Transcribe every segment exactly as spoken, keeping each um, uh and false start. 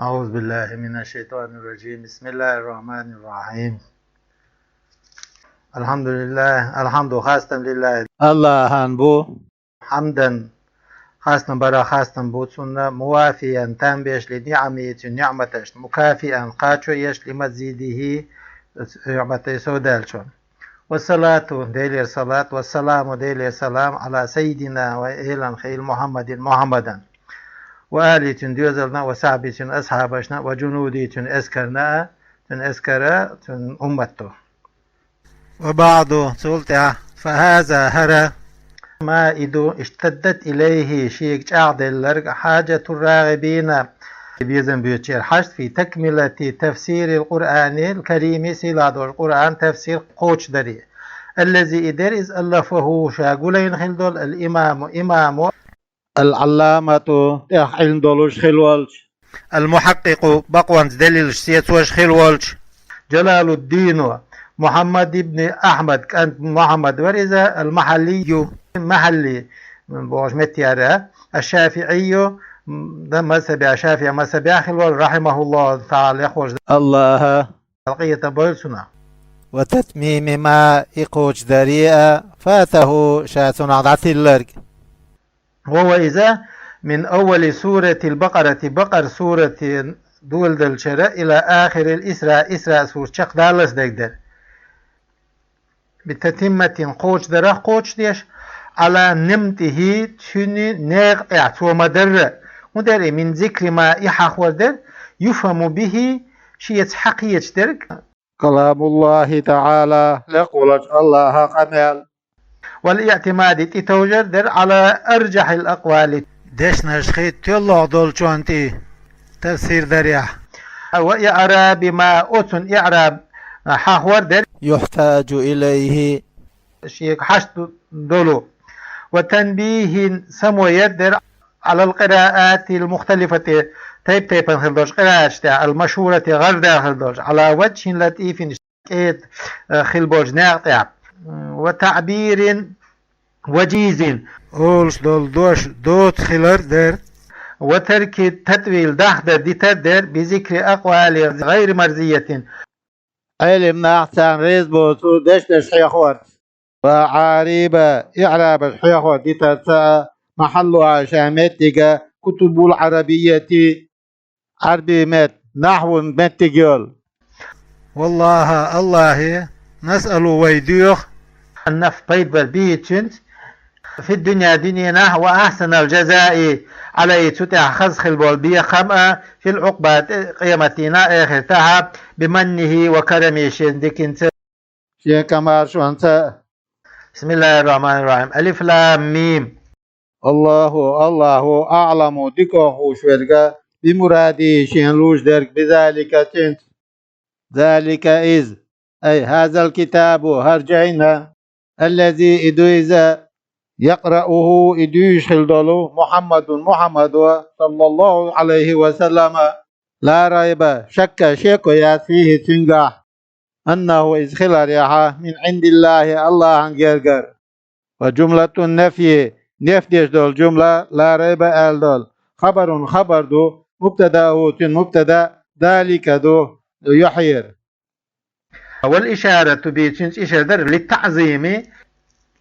أعوذ بالله من الشيطان الرجيم. بسم الله الرحمن الرحيم. الحمد لله. الحمد خاصة لله. Аллахьан бу. حمدا. Хастам бара, хастам бу цунна, موافيا, там беш, لنعمه, цуьн ниъматашна, مكافئا, кхачо еш, لمزيده, ниъматаш совдаьллачунна. والصلاة, Делера салат, والسلام, Делера салам, على سيدنا, вай Элан хийла, محمد, Мухьаммадан. وآله, цуьн доьзална, وصحبه, цуьн асхьабашна, وجنوده, цуьн эскарна, цуьн эскара, цуьн уммато. وبعد, цул тӀаьхьа, فهذا, хӀара, ما, и ду, اشتدت إليه, шега чӀагӀделларг, حاجة الراغبين, безам боьцучеран хьашт, في تكملة تفسير القرآن الكريم, сийлахь долчу Къуръан тафсир кхочушдаре. الذي, и дерриг иза, ألفه, ша гулайна хилла долу, الإمام, имамо, العلامة, тӀех Ӏилма долуш хилла волчу, المحقق, бакъонца делилаш сецош хилла волчу, جلال الدين, Мухьаммад ибн Ахьмад кӀант Мухьаммад вара иза, المحلي, Махьалли бохуш меттера, الشافعي, м, дан мазхабехь, шафиӀ мазхабехь хилла волу, رحمه الله تعالى, лехволчу Аллахьа къинхетам бойла цунах. وتتميم ما, и кхочушдаре а, فاته, ша цунах дӀатилларг. وهو, иза, من أول سورة البقرة, Бакъара сурат доладеллачара, إلى آخر الإسراء, Исраъ сурат чекхдаллалц дерг дара. بتتمة, кхочушдарах кхочушдеш, على نمطه, цуьнан некъа тӀехь, цо ма-дарра. ХӀун дара и, من ذكر ما, и хьахор дара, يفهم به, шеца хьакхеташ дерг, كلام الله تعالى, лекха волчу Аллахьан къамел. والاعتماد, тӀетовжар дара, على أرجح الأقوال, дешнаш хи тоьллогӀа долчунна тӀе тафсир дарехь. وإعراب ما, оцун иъраб хьахор дара, يحتاج إليه, шега хьашт долу, وتنبيه, само яр дара, على القراءات المختلفة, тайп-тайпана хир долчу къирааташ тӀехь, المشهورة, гӀардаьлла хир долчу, على وجه لطيف, кӀеда, э, хила болчу некъа тӀехь. وتعبير وجيز, олуш долу дош доцу хилар дара. وترك التطويل, дахдар дитар дара, بذكر أقوال غير مرضية, Ӏелам нах царна реза боцу дешнаш хьехорца. وأعاريب, иърабаш хьехор дитарца, محلها, ша меттига, كتب العربية, Ӏарби мет, нахьвун меттиг йолу. والله, Аллахье, نسأل, вай доьху, النفع, пайда бар, به, цуьнца, في الدنيا, дуьненахь, وأحسن الجزاء عليه, цу тӀехь хаза хила болу бекхам а, في العقبى, къематдийнахь, эхартахь, بمنه وكرمه, шен диканца, шен камаршонца. بسم الله الرحمن الرحيم. ألف لام ميم. الله, Аллахьо, أعلم, дика хууш верг, بمراده, шена лууш дерг, بذلك, цуьнца. ذلك, иза, أي هذا الكتاب, хӀара жайна, الذي, и ду иза, يقرؤه, и дуьйцуш хила долу, محمد, Мухьаммадо, صلى الله عليه وسلم, لا ريب, шакка шеко яц, فيه, цуьнгахь, أنه, иза хиларехь, من عند الله, Аллахьан гергара. وجملة النفي, нефь деш долу жумла, لا ريب, аьлла долу, خبر, хабар ду, مبتدأه, цуьнан мубтада, ذلك ду, юьхьера. والإشارة به, цуьнца ишара дара, للتعظيم,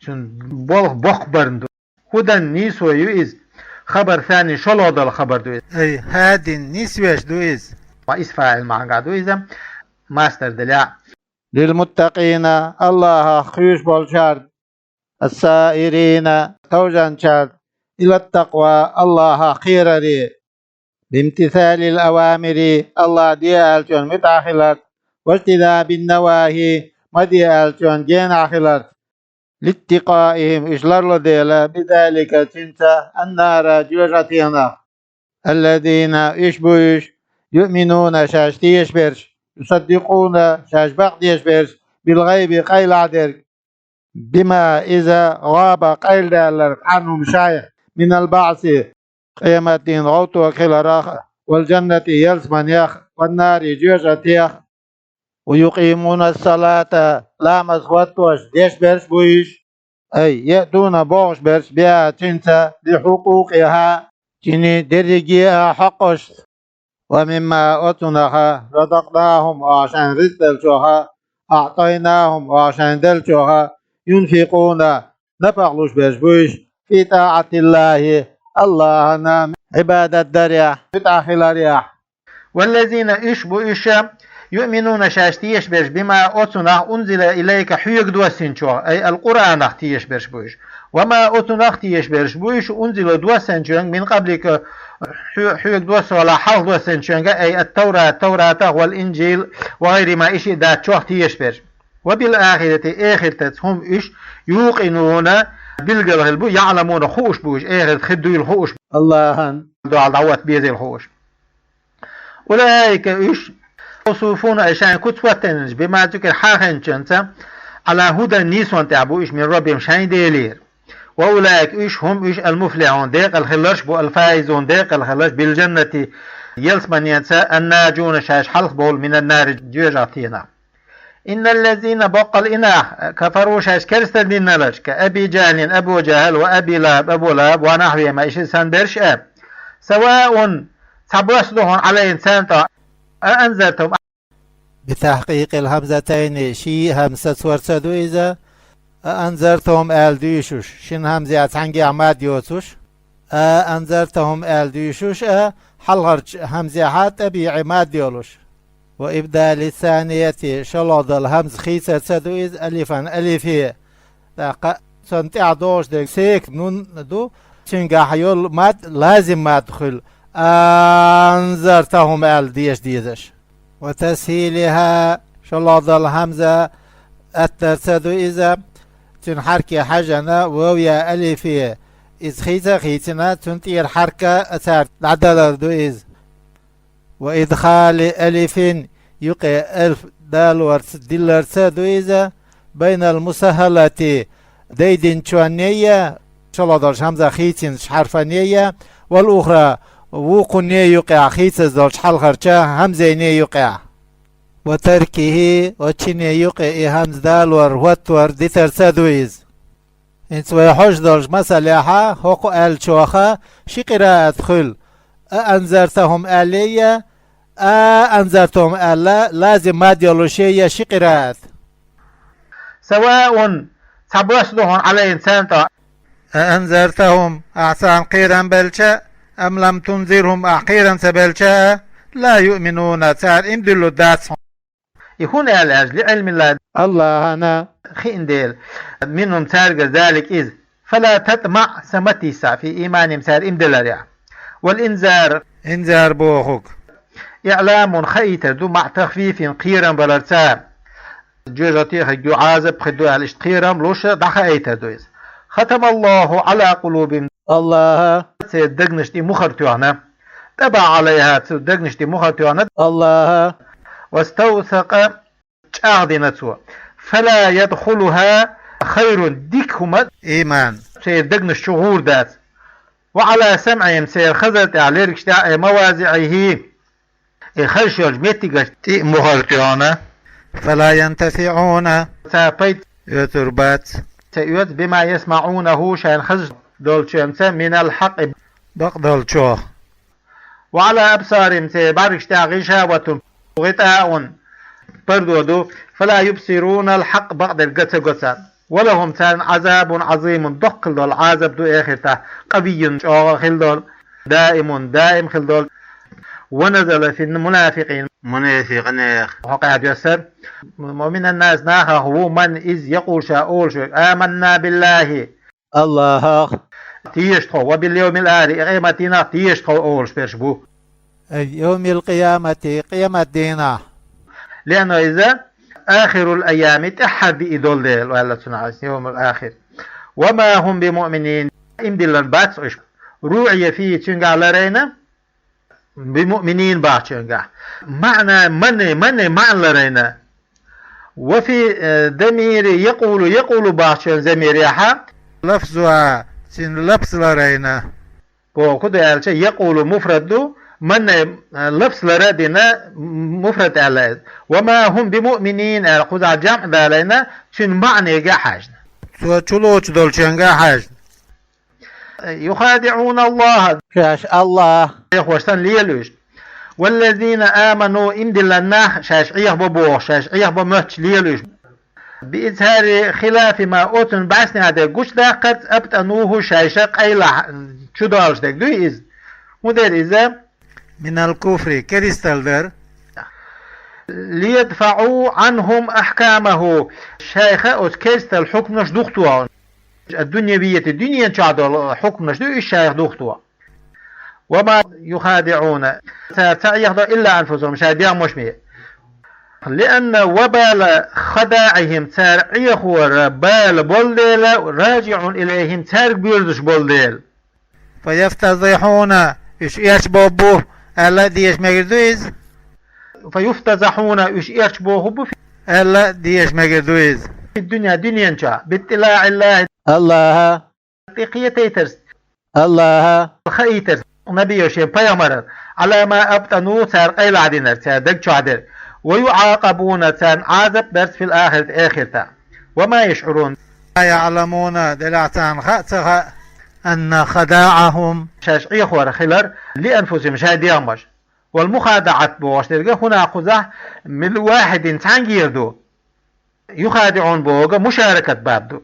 цуьнан болх боккха барна ду. هدى, нийсо ю иза. خبر ثاني, шолгӀа долу хабар ду иза. أي هاد, нисвеш ду иза. Исм фаӀил махьанга ду иза, масдар делахь. للمتقين, Аллахьах кхоьруш болчарна, السائرين, товжанчарна, إلى التقوى, Аллахьах кхераре, بامتثال الأوامر, Аллахь де аьллачунна муьтӀахь хиларца, واجتناب النواهي, ма де аьллачунна генахь хиларца, لاتقائهم, уьш ларло дела, بذلك, цуьнца, النار, жоьжахатенах. الذين, уьш бу уьш, يؤمنون, шаьш тешаш берш, يصدقون, шаьш бакъдеш берш, بالغيب, къайлахь дерг, بما, иза, غاب, къайладаьлларг, عنهم, шайх, من البعث, къематдийнан гӀовттор хиларах, والجنة, ялсаманех, والنار, жоьжахатех. ويقيمون الصلاة, ламаз хӀоттош, деш берш бу уьш, أي يأتون, бохуш берш, بها, цуьнца, بحقوقها, цуьнан дерриге а хьакъашца. ومما оцунах رزقناهم оаха шайна ризкъ делчох أعطيناهم оаха шайна делчох ينفقون напагӀа луш берш бу уж في طاعة الله Аллахьана Ӏибадат дарехь, муьтӀахь хиларехь. والذين уж бу уж يؤمنون шаьш тешаш берш بما оцунах أنزل إليك хьоьга доссинчох أي القرآنах тешаш берш бу уж. وما оцунах тешаш берш бу уж أنزل доссинчох من قبلك хьо-, хьоьга доссалахь хьалха доссинчох أي التوراة Тавратах والإنجيل وغيرهما и шиъ даьчох тешаш берш. وبالآخرة эхартаца هم уж يوقنون билггал хилла бу يعلمون хууш бу уж, эхарт хир дуйла хууш бу. Аллахьан дуьхьал дӀаотта безийла хууш. أولئك уж موصوفون أي шайна куц хӀоттийна بما ذكر хьахинчунца على هدى нийсонна тӀехь бу уж من ربهم шайн Делера. وأولئك уж هم уж المفلحون декъала хилларш бу الفائزون декъала хилларш بالجنة ялсаманенца الناجون шаьш хьалха бовла من النار жоьжахатенах. إن الذين боккъал и нах كفروا шаьш керстал динарш كأبي جهل Абу ЖахӀал وأبي لهب Абу ЛахӀаб ونحوهما и шиъ санна берш а سواء цхьабосса ду хьуна عليهم царна тӀехь أأنذرتهم بتحقيق الهمزتين ши хӀамза сацор ца ду иза, أأنذرتهم аьлла дуьйшуш, шин хӀамзехь цхьаьнггехь мад йоцуш, أأنذرتهم аьлла дуьйшуш а, хьалхарчу хӀамзехьа тӀабиӀи мад йолуш. وإبدال الثانية шолгӀа долу хӀамза хийцар ца ду иза ألفا алифе. ТӀаккха цунна тӀехь догӀуш дерг секан нун ду, цуьнгахь йолу мад лазим мад хуьлу, أنذرتهم аьлла деша дезаш. وتسهيلها шолгӀа долу хӀамза атта дар ца ду иза, цуьнан хьаьрке хьаьжжина вов я алифе, иза хийца а хийцина, цунна тӀера хьаьрка а цара дӀадалар ду иза. وإدخال ألف юкъе алиф далорца диллар ца ду иза, بين المسهلة дайдинчонне я, шолгӀа долчу хӀамза хийцинчу хьарфане я, والأخرى вукхунне юкъехь хийцаза долчу хьалхарчу хӀамзене юкъехь. وتركه оцу чине юкъе и хӀамза далор, хӀоттор дитар ца ду иза. ХӀинца вай хьожуш долчу масалехьа, хӀокху аьллачоха ши къираат хуьлу, أأنذرتهم аьлле я, أأنذرتهم аьлла, лазим мад йолуше я ши къираат. سواء цхьабосса ду хьуна عليهم царна тӀехь أأنذرتهم ахь царна кхерам белча а, أم لم تنذرهم ахь кхерам ца белча а, لا يؤمنون цара иман дуьллур дац хьуна. И хӀунда аьлла аьлча, لعلم الله Аллахьана хиъна дела, منهم цаьргара ذلك иза. فلا تطمع сан ма тийсахь في إيمانهم цара иман дилларехь. والإنذار инзар бохург إعلام хаийтар ду مع تخويف кхерам баларца. Жоьжахате хир ду, Ӏазап хир ду аьлла, иштта кхерам луш дӀахаийтар ду иза. ختم الله على قلوبهم Аллахьа церан дегнаш тӀе мухӀар тоьхна. طبع عليها цу дегнаш тӀе мухӀар тоьхна Аллахьа. واستوثق чӀагӀдина цо. فلا يدخلها خير дика хӀума, иман, церан дегнаш чу гӀур дац. وعلى سمعهم церан хазар тӀехь, лергаш тӀехь, أي مواضعه и хазаш йолчу меттигаш тӀе а мухӀар тоьхна. فلا ينتفعون цара пайда оьцур бац, ца оьцу بما يسمعونه шайна хазаш долчуьнца من الحق бакъдолчух. وعلى أبصارهم церан бӀаьргаш тӀехь غشاوة غطاء пардо ду, فلا يبصرون الحق бакъдерг ган ца го царна. ولهم царна عذاب عظيم доккхал долу Ӏазап ду эхартахь, قوي чӀогӀа хила долу, دائم даим хила долу. ونزل في المنافقين мунафикъ нех хьокъехь доьссар. ومن الناس нахах ву من иза يقول ша олуш верг آمنا بالله Аллахьах теша тхо, وباليوم الآخر къематдийнах теша тхо олуш берш бу. أي يوم القيامة къематдийнах. لأنه иза آخر الأيام тӀаьххьара диъ долу дела, аьлла цунах, يوم الآخر. وما هم بمؤمنين иман диллина бац уьш. روعي فيه цуьнгахь ларайна بمؤمنين бахчуьнгахь. معنى من من маьӀна ларайна. وفي ضمير يقول يقول бахчуьнан замирехьа لفظها цуьнан лафз ларайна. Боху ду аьлча, يقول муфрад ду, من лафз лара а дина, муфрад аьлла иза. وما هم بمؤمنين аьлла, кхузахь жамӀ далайна, цуьнан маьӀнега хьаьжна. Цо чулоцуш долчуьнга хьаьжна. يخادعون الله шаьш Аллахь хьехош санна лела уьш. والذين آمنوا, им диллина нах, шаьш Ӏехабо бохуш, шаьш Ӏехабо моьттуш лела уьш. بإظهار خلاف ما, оцунна бӀаьснехь дерг гучудаккхарца, أبطنوه, шаьш къайлахь чудоаллаш дерг дуй иза. ХӀун дара иза? من الكفر, керстал дар. ليدفعوا عنهم أحكامه, шайх оцу керстал хьукманаш духадоху. الدنيوية, дуьнен чохь долу хьукманаш ду, уьш шайх духадо. وما يخادعون, цара ца Ӏехадо, إلا أنفسهم, шайн дегӀмаш ме. لأن وبال خداعهم, цара Ӏехоран бала болу дела, راجع إليهم, цаьрга боьрзуш болу дела. فيفتضحون, уьш эрчабоху бу, аьлла а дезаш мегар ду иза. فيفتضحون, уьш эрчабоху бу, аьлла а дезаш мегар ду иза. في الدنيا, дуьнен чохь, باطلاع الله, АллахӀа тӀе кхетайтарца, АллахӀа хаийтарца, набийо шен пайхамаран, على ما أبطنوه, цара къайлахь динарца, цара даг чохь дерг, ويعاقبون, царна Ӏазап дарца, في الآخرة, эхартахь. وما يشعرون, لا يعلمون, делахь царна хаа ца хаьа, أن خداعهم, шаьш Ӏехор хилар, لأنفسهم, шайн дегӀмаш. والمخادعة бохуш дерг, хӀунда кхузахь, من واحد, цхьаьнгара ду. يخادعون бохург мушаракат баб ду.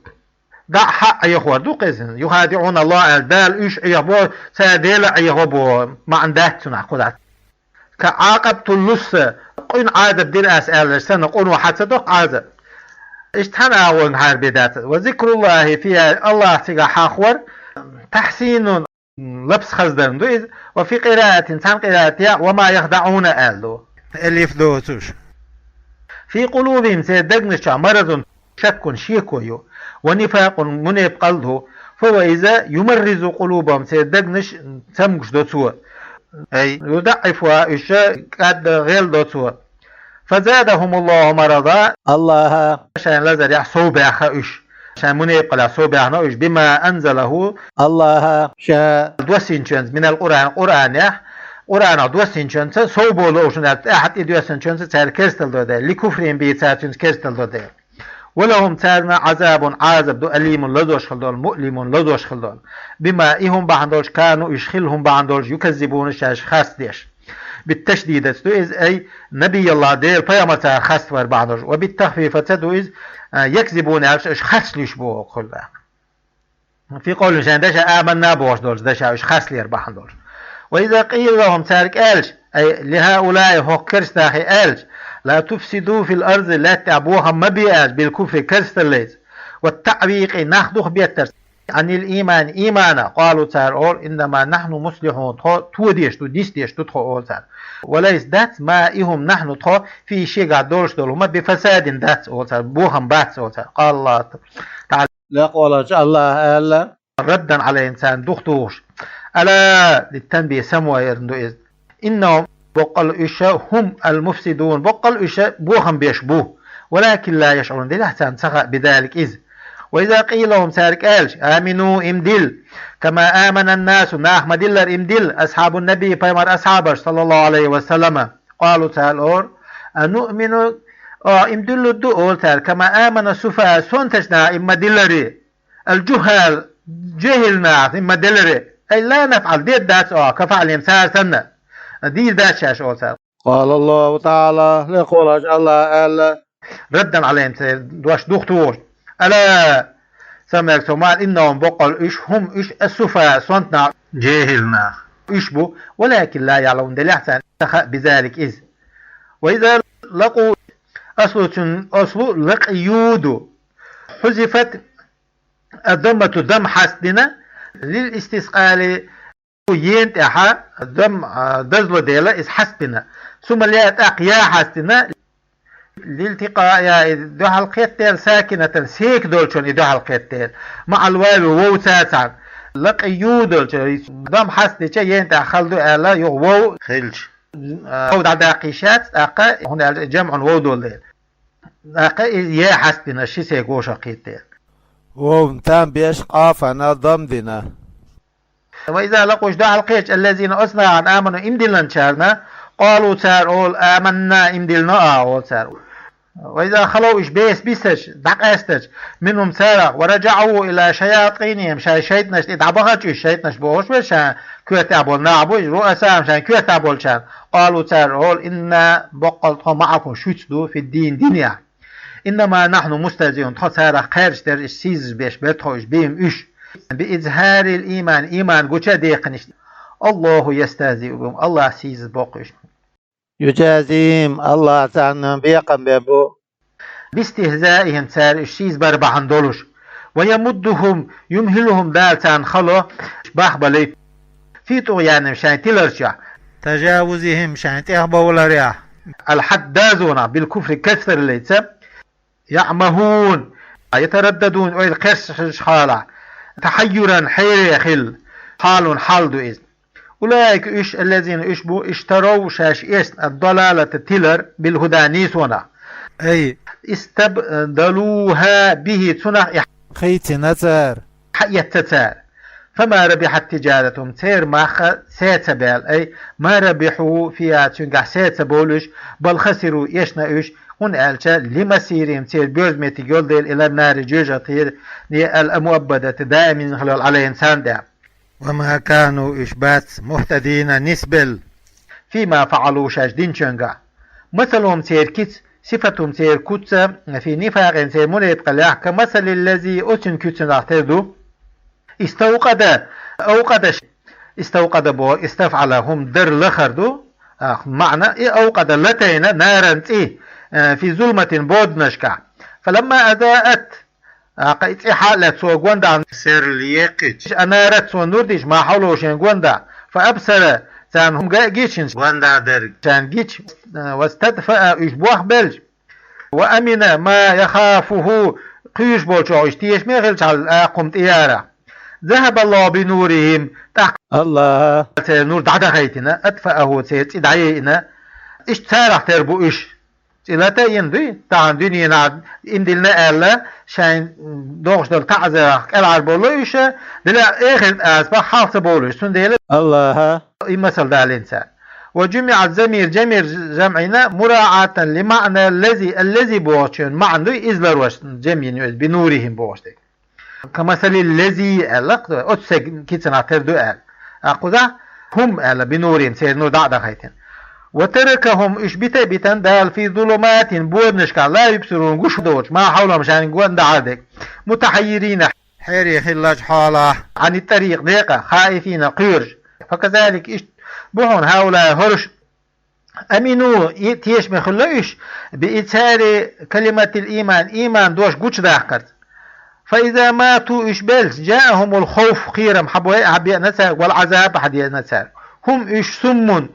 ДӀа а хьаъ Ӏехор ду кхезна. يخادعون الله аьлла, Дала уьш Ӏехабо, цара Дела Ӏехабо боху маьӀна дац цунах кхузахь. كعاقبة اللص, къуьнан Ӏазап дира ас аьлларш санна, къуно хьа ца доккху Ӏазап. Иштта цхьана агӀонгахьара бен дац. وذكر الله فيها, АллахӀ цигахь хьахор, تحسين, лапас хаздарна ду иза, وفي قراءة, цхьана къираатехь, وما يخدعون аьлла ду. Алиф доцуш. في قلوبهم, церан дегнаш чохь, مرض, шаккун шеко ю, ونفاق, мунепакъал ду, فهو, иза, يمرض قلوبهم, церан дегнаш цамгуш до цо. أي يضعفها, уьш кӀадда гӀелдо цо. فزادهم الله مرضا, АллахӀа шайн лазарехь сов баьхна уьш. Шайн мунепакъалехь сов баьхна уьш. بما أنزله, АллахӀа Ша доссийначуьнца, من القرآن, Къуръанехь, Къуръанах доссийначуьнца сов болу уьш, аьлла, тӀаьхьа тӀедоьссинчуьнца цара керстал дора дела, لكفرهم به, цара цуьнца керстал дора дела. ولهم, царна, عذاب, Ӏазап ду, أليم, лазош хила долу, مؤلم, лазош хила долу. بما, и хӀума бахьана долуш, كانوا, уьш хилла хӀума бахьана долуш, يكذبون, шаьш харцдеш. بالتشديد ду иза, أي نبي الله, Делан пайхамар цара харцвар бахьана долуш. وبالتخفيف ца ду иза, а, يكذبون аьлча, уьш харцлуьйш боху хӀума. في قولهم, шайн дашах, آمنا бохуш долчу дашах уьш харцлера бахьана долуш. وإذا قيل لهم, цаьрга аьлча, أي لهؤلاء, хӀокху керстанашка аьлча, لا تفسدوا في الأرض, лаьтта тӀехь бохам ма бе аьлча, بالكفر, керсталлица, والتعويق, нах духабеттарца, عن الإيمان, ийманах, قالوا, цара олу, إنما نحن مصلحون, тхо тодеш ду, нисдеш ду тхо, олу цара. وليس, дац, ما, и хӀума, نحن, тхо, فيه, шегахь долуш долу хӀума, بفساد, дац, олу цара, бохам бац, олу цара. قال الله تعالى, лекха волчу АллахӀа аьлла, ردا عليهم, царна духадухуш. ألا, للتنبيه, самаварна ду иза. إنهم, боккъал уьш, هم المفسدون, боккъал уьш бохам беш бу. ولكن لا يشعرون, делахь царна ца хаьа, بذلك, иза. وإذا قيل لهم, цаьрга аьлча, آمنوا, им дилла, كما آمن الناس, нах ма-диллара им дилла, أصحاب النبي, пайхамар асхьабаш, صلى الله عليه وسلم, قالوا, цара олу, أنؤمن, о, им дуьллур ду, олу цара, كما آمن السفهاء, сонтачу наха им ма-диллара. الجهال, жехӀил наха им ма-диллара. أي لا نفعل, дер дац оха, كفعلهم, цара санна. Дийр дац шаьш, олу цара. قال الله تعالى, лекха волчу АллахӀа аьлла, ردا عليهم, церан дош духадухуш. ألا, самаваьрга цо ма аьлла, إنهم, боккъал уьш, هم, уьш, السفهاء, сонта нах, жехӀил нах. Уьш бу, ولكن لا يعلمون, делахь царна ца хаьа, بذلك, иза. وإذا لقوا, аслу цуьнан, аслу لقيوا ду. حذفت الضمة, дамма хьастдина, للاستثقال, ена тӀехь дам, а, дазло дела, иза хьастдина. ثم الياء, тӀаккха я хьастдина, لالتقاء, и дуьхьал кхетта дела, ساكنة, сека долчунна и дуьхьал кхетта дела, مع الواو, вовца цхьаьна. لقيوا долчу, дам хьастдича, ена тӀехь хала ду аьлла, юха вов хилча, а, вов дӀадаккха йиш яц, тӀаккха, хӀунда аьлча جمع вов долу дела. ТӀаккха и я хьастдина, ши сека вовшах кхетта дела. Вовна там беш, къафана дам дина. وإذا لقوا, уьш дуьхьал кхетча, الذين, оцу нахана, آمنوا, им диллинчарна, قالوا, цара олу, آمنا, им диллина а, олу цара. وإذا خلوا, уьш беса бисача, дӀакъаьстача, منهم, царах, ورجعوا إلى شياطينهم, шайн шайтӀанаш тӀе дӀабахача уьш, шайтӀанаш бохуш бара ша, коьртехь болу нах бу, ру асахьам шайн коьртехь болчарна. Къалу цара олу, инна боккъал тхо маӀакум шуьца ду, фи дин динехь. Иннама нахьну мустазиун, тхо царах кхаьрдаш дара, уьш сийсаз беш бара тхо уьш, бийм уьш. Би изхьарил ийман, ийман гуча а декхнаш. Аллаху ястазиу бихум, Аллах сийсаз боккху уьш. Юджазим, Аллах царна бекхам бен бу. Бистихзаихим, цара уьш сийсаз бар бахьана долуш. Ва ямуддухум, юмхилухум, Дала царна хало бахбалуьйту. Фи тӀугӀяним, шайн тиларчохь. Тажавузихим, шайн тӀехбовларехь. Алхьаддазуна бил куфри, кафтарлица. Яъмахун, ятараддадун, ойла кхерсачу хьалахь. Тахьайюран, хьере хилла. Хьалун, хьал ду иза. Улаика, уьш, аллазина, уьш бу, иштаров, шаьш эцна, ад-далалата, тилар, бил-худа, нийсонах. Ай, истабдалуха бихи, цунах и хийцина цара. Хьаэцна цара. Фама рабихьат тиджаратухум, церан мах саца баьлла, ай, ма рабихьу фиха, цуьнгахь саца бовлуш, бал хасиру, эшна уьш, хӀунда аьлча, лимасирихим, церан боьрза меттиг йолу дела, илан нари, жоьжахатера, ал-муаббадати, даиман хила йолу, Ӏалайхин, царна тӀехь. Ва ма кану, уьш бац, мухтадина, нисбелла, фима фаӀалу, шаьш динчуьнгахь. Масалухум, церан кица, сифатухум, церан куц, фи нифакъихим, церан мунепакъаллехь, ка масалиллази, оцуьнан куьцанах тера ду. Иставкъада, авкъада, иставкъада боху, иставъала, хӀума дар, лахар ду, а, маьӀна, и авкъада, латийна, наран, цӀий, а, фи зулматин, боданашкахь. Фаламма азаат, а, кхин цӀе хьа а лаьцна, цо гонаха серла еккхича, анарат, цо нур дича, ма хьовло, шен гонаха, фа абсара, царна хӀума га а гича, гонаха дерг царна гича, а, вастадфаа, уьш бохбелча, ва амина ма яхафуху, кхуьйсуш болчохь уьш тешаме хилчахьана, акха хӀума тӀеяра. Захабаллаху бинурихим, тӀаккха Аллаха церан нур дӀадахийтина, атфааху, церан цӀе дӀайайина. Иштта царах тера бу уьш. ЦӀе латийна дуй, тахана дуьненахь иман диллина аьлла, шайн догӀуш долу таӀзарах кӀелхьарбовлу уьш, делахь эхарт азапах хьалха ца бовлуш, цундела Аллаха и масал далийна цара. Ва жумиӀат замир, жамир жамӀийна, мураӀатан ли маъна лази, аллази бохучун маьӀна дуй, иза ларвеш, жамъийна ю иза, бинурихим бохуш дерг. Ка масалил лази аьлла, оцу стеган кицанах тера ду аьлла. А кхузахь хӀума аьлла, бинурихим, церан нур дӀа а дахийтина. Ва таракахум, уьш бита а битина Дала, фи зулуматин, боданашкахь, ла юбсирун, гуш доцуш, ма хьовлахум, шайна гонахьара дерг, мутахьаййирина, хьере хиллачу хьолахь, Ӏани тӀарикъ, декъа, хаифина, кхоьруш. Факазалик, иштта бу хьуна, хьаулай, хӀорш, амину, и тешаме хилла уьш, би ицхьари калиматил ийман, ийман дош гучудаккхарца. Фа иза мату, уьш белча, жаахумул ховф, кхерам хьабой, хьабеана цаьрга, вал Ӏазаб хьадеана цаьрга. ХӀум уьш суммун,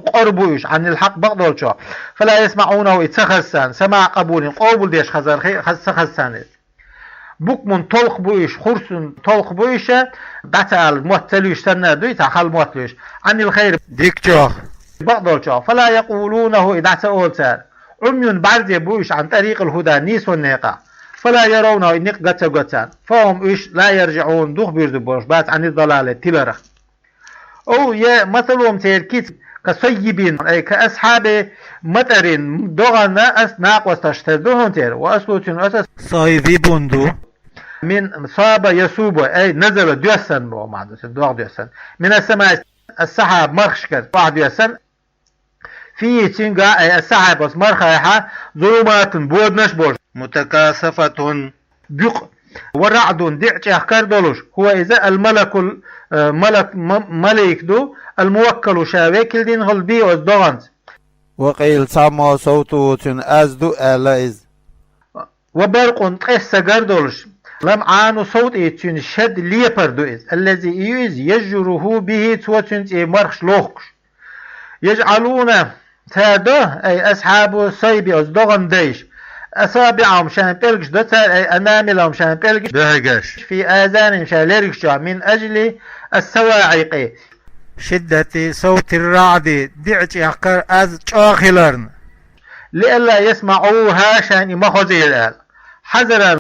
къора бу уьш, Ӏанил хьакъ, бакъдолчохь. Фала ясмаӀунаху, и ца хаза царна, самаӀа къабулин, къобалдеш хазарх, хаз-, ца хаза царна иза. Букмун, толх бу уьш, хурсун, толх бу уьш, дӀа ца алаз, мотт ца луьйш санна дуй, цхьа хала мотт луьйш. Ӏанил хайр, дикачох, бакъдолчох. Фала якъулунаху, и дӀа ца олу цара. Ӏумйун, бӀарзе бу уьш, Ӏан тӀарикъил худа, нийсонан некъа. Фала яравнаху, и некъ га ца го царна. Фахум, уьш, ла яржиӀун, духабуьрзур болуш бац, Ӏани далале, тиларах. Ов, я масалом церан кица, ка саййибин, ай, ка асхьаби матӀарин, догӀанна ас накъосташ тера ду хьуна церан, ва аслу, цуьнан аса саййибун ду. Мин саба ясубу, ай, назала, доьссина боху маьӀна ду, цуьнан догӀа доьссина. Мин ас-самаи, ас-сахьаб, мархашкара охьадоьссина. Фи, цуьнгахь, ай, ас-сахьаб, оцу мархехь, зулуматун, боданаш болуш, мутакасафатун, буькъ, ва раъдун, диъ чӀехкар долуш, хӀува, иза, ал-малакул, э, малак, ма-, малик ду, ал-муваккалу, ша векал дина хилла, бихи, оцу догӀанца. Ва къийла, цхьаммо, совтуху, цуьнан аз ду аьлла иза. Ва баркъун, ткъесса гар долуш, ламъану савтӀи, цуьнан шад лепар ду иза, аллази, и ю иза, яжжуруху бихи, цо цуьнан цӀе мархаш лохкуш. ЯжӀалуна, цара до, ай, асхьабу сайби, оцу догӀан дайша, асабиӀахум, шайн пӀелгаш до цара, ай, анамилахум, шайн пӀелгаш, бехигаш, фи азанихим, шайн лергаш чохь, мин ажли ас-саваӀикъи, шиддати савтир-раъди, диъ чӀехкар аз чӀогӀа хиларна. Лиалла ясмаӀуха, шайна и ма хозийла аьлла. Хьазаран,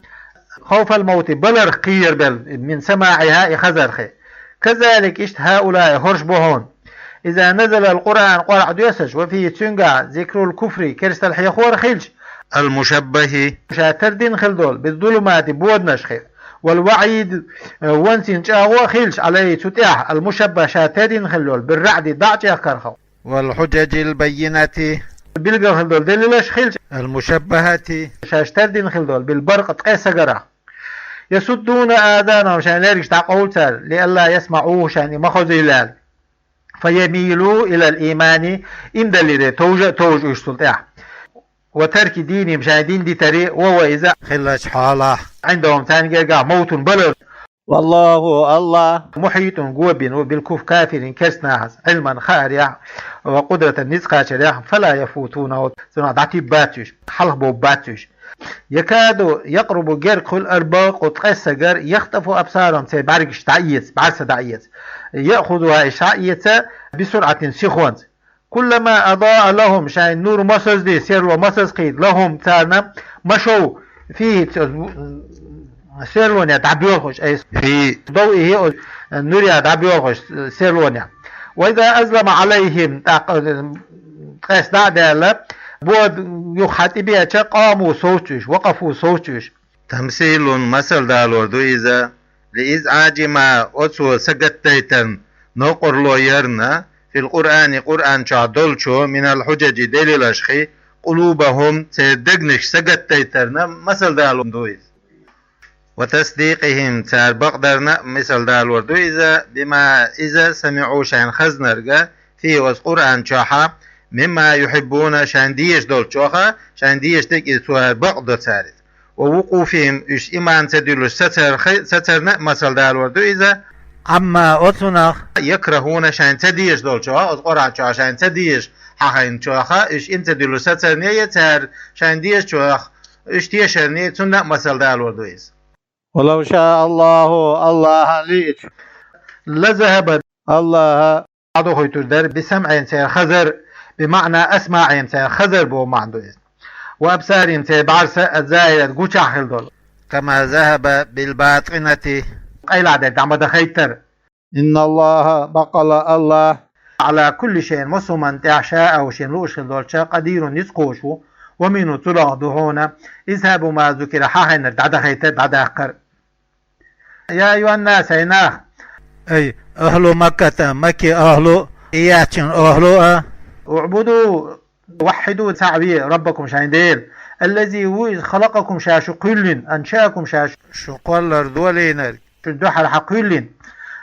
хавфал-мавти, баларх кхийрабелла, мин самаӀиха, и хазарх. Казалик, иштта, хьаулаи, хӀорш бу хьуна. Иза назалал-Къуръан, Къуръан доьссича, ва фихи, цуьнгахь, зикрул куфри, керстал хьехор хилча, ал-мушаббахи, ша тардина хилла долу, биззулумати, боданашх, والوعيد, ванцин чӀагӀо а хилча, عليه, цу тӀехь, المشبه, ша тердина хилла йолу, بالرعد, дӀа а чӀехкархо. والحجج البينة, билггал хилла долу делилаш хилча, المشبهة, шаьш тердина хилла долу, بالبرق, ткъе сагарах. يصدون آذانهم, шайн лергаш дӀакъовлу цара, لئلا يسمعوه, шайн и ма хозийла аьлла. فيميلوا إلى الإيمان, иман далийта товжа а товжу уьш цул тӀаьхьа. وترك دينهم, шайн дин дитаре, وهو, иза, хиллачу хьолахь, عندهم, царна гергахь, موت, балар. والله, АллахӀ, محيط, го бина ву, بالكف, кафирийн, керстанахаца, علما, хаарехь, وقدرة, ницкъ кхачарехь, فلا يفوتونه, цунах дӀатиббац уьш, хьалха бовбац уьш. يكاد, يقرب, герга хуьлу, البرق, ткъе сагар, يخطف أبصارهم, церан бӀаьргаш дӀаэца, бӀаьрса дӀаэца. يأخذها, и дӀаэца, بسرعة, сихонца. كلما أضاء لهم, шайн нур масазде, серло масазкхийда, لهم, царна, مشوا فيه, цу серлонехь дӀабоьлхуш, أي في ضوئه, оцу нурех дӀабоьлхуш, серлонехь. وإذا أظلم عليهم, тӀаккха, ткъес дӀа а даьлла, бо юха хьан тӀе беача, قاموا, совцу уьш, وقفوا, совцу уьш. تمثيل, масал далор ду иза, لإزعاج ما, оцо сагатдайтарна, новкъарло ярна, في القرآن, Къуръан чохь долчо, من الحجج, делилашхий, قلوبهم, церан дегнаш сагатдайтарна, масал далор ду иза. وتصديقهم, цара бакъдарна, масал далор ду иза, بما, иза, سمعوا, шайна хазнарг, فيه, оцу Къуръан чохь, مما يحبون, шайна дезаш долчух, шайна дезаш дерг иза, цара бакъдо цара иза. ووقوفهم, уьш иман ца дуьллуш сацар-, сацарна а масал далор ду иза. عما, оцунах, يكرهون, шайна ца дезаш долчух, оцу Къуръан чохь шайна ца дезаш хьахийначух, уьш иман ца дуьллуш сацарне а, цара шайна дезачух уьш тешарне а, цунна а масал далор ду иза. ولو شاء الله, АллахӀа лиъча, لذهب, АллахӀа дӀадохуьйтур дара, بسمعهم, церан хазар, بمعنى أسماعهم, церан хазар боху маьӀна ду иза. وأبصارهم, церан бӀаьрса, الزائغة, гучахь хилла долу. كما ذهب بالباطنة, къайлаха дерг дӀа ма дахийтара. إن الله, баккъала АллахӀ, على كل شيء, массо а хӀуманна тӀехь, شاءه, шена лууш хилла долчу, قدير, ницкъ кхочуш ву, ومنه, цунах ду хьуна, إذهاب ما ذكر, хьахийнарг дӀадахийта, дӀадаккхар. يا أيها الناس, хӀай нах! أي أهل مكة, Макке ахӀлу, и яьчун ахӀлу а! اعبدوا, وحدوا, цхьаъ ве, ربكم, шайн Дела. الذي, ву иза, خلقكم, ша шу кхоьллина, أنشأكم, ша шу кхоллар долийнарг, шун дуьхьал хьан кхоьллина.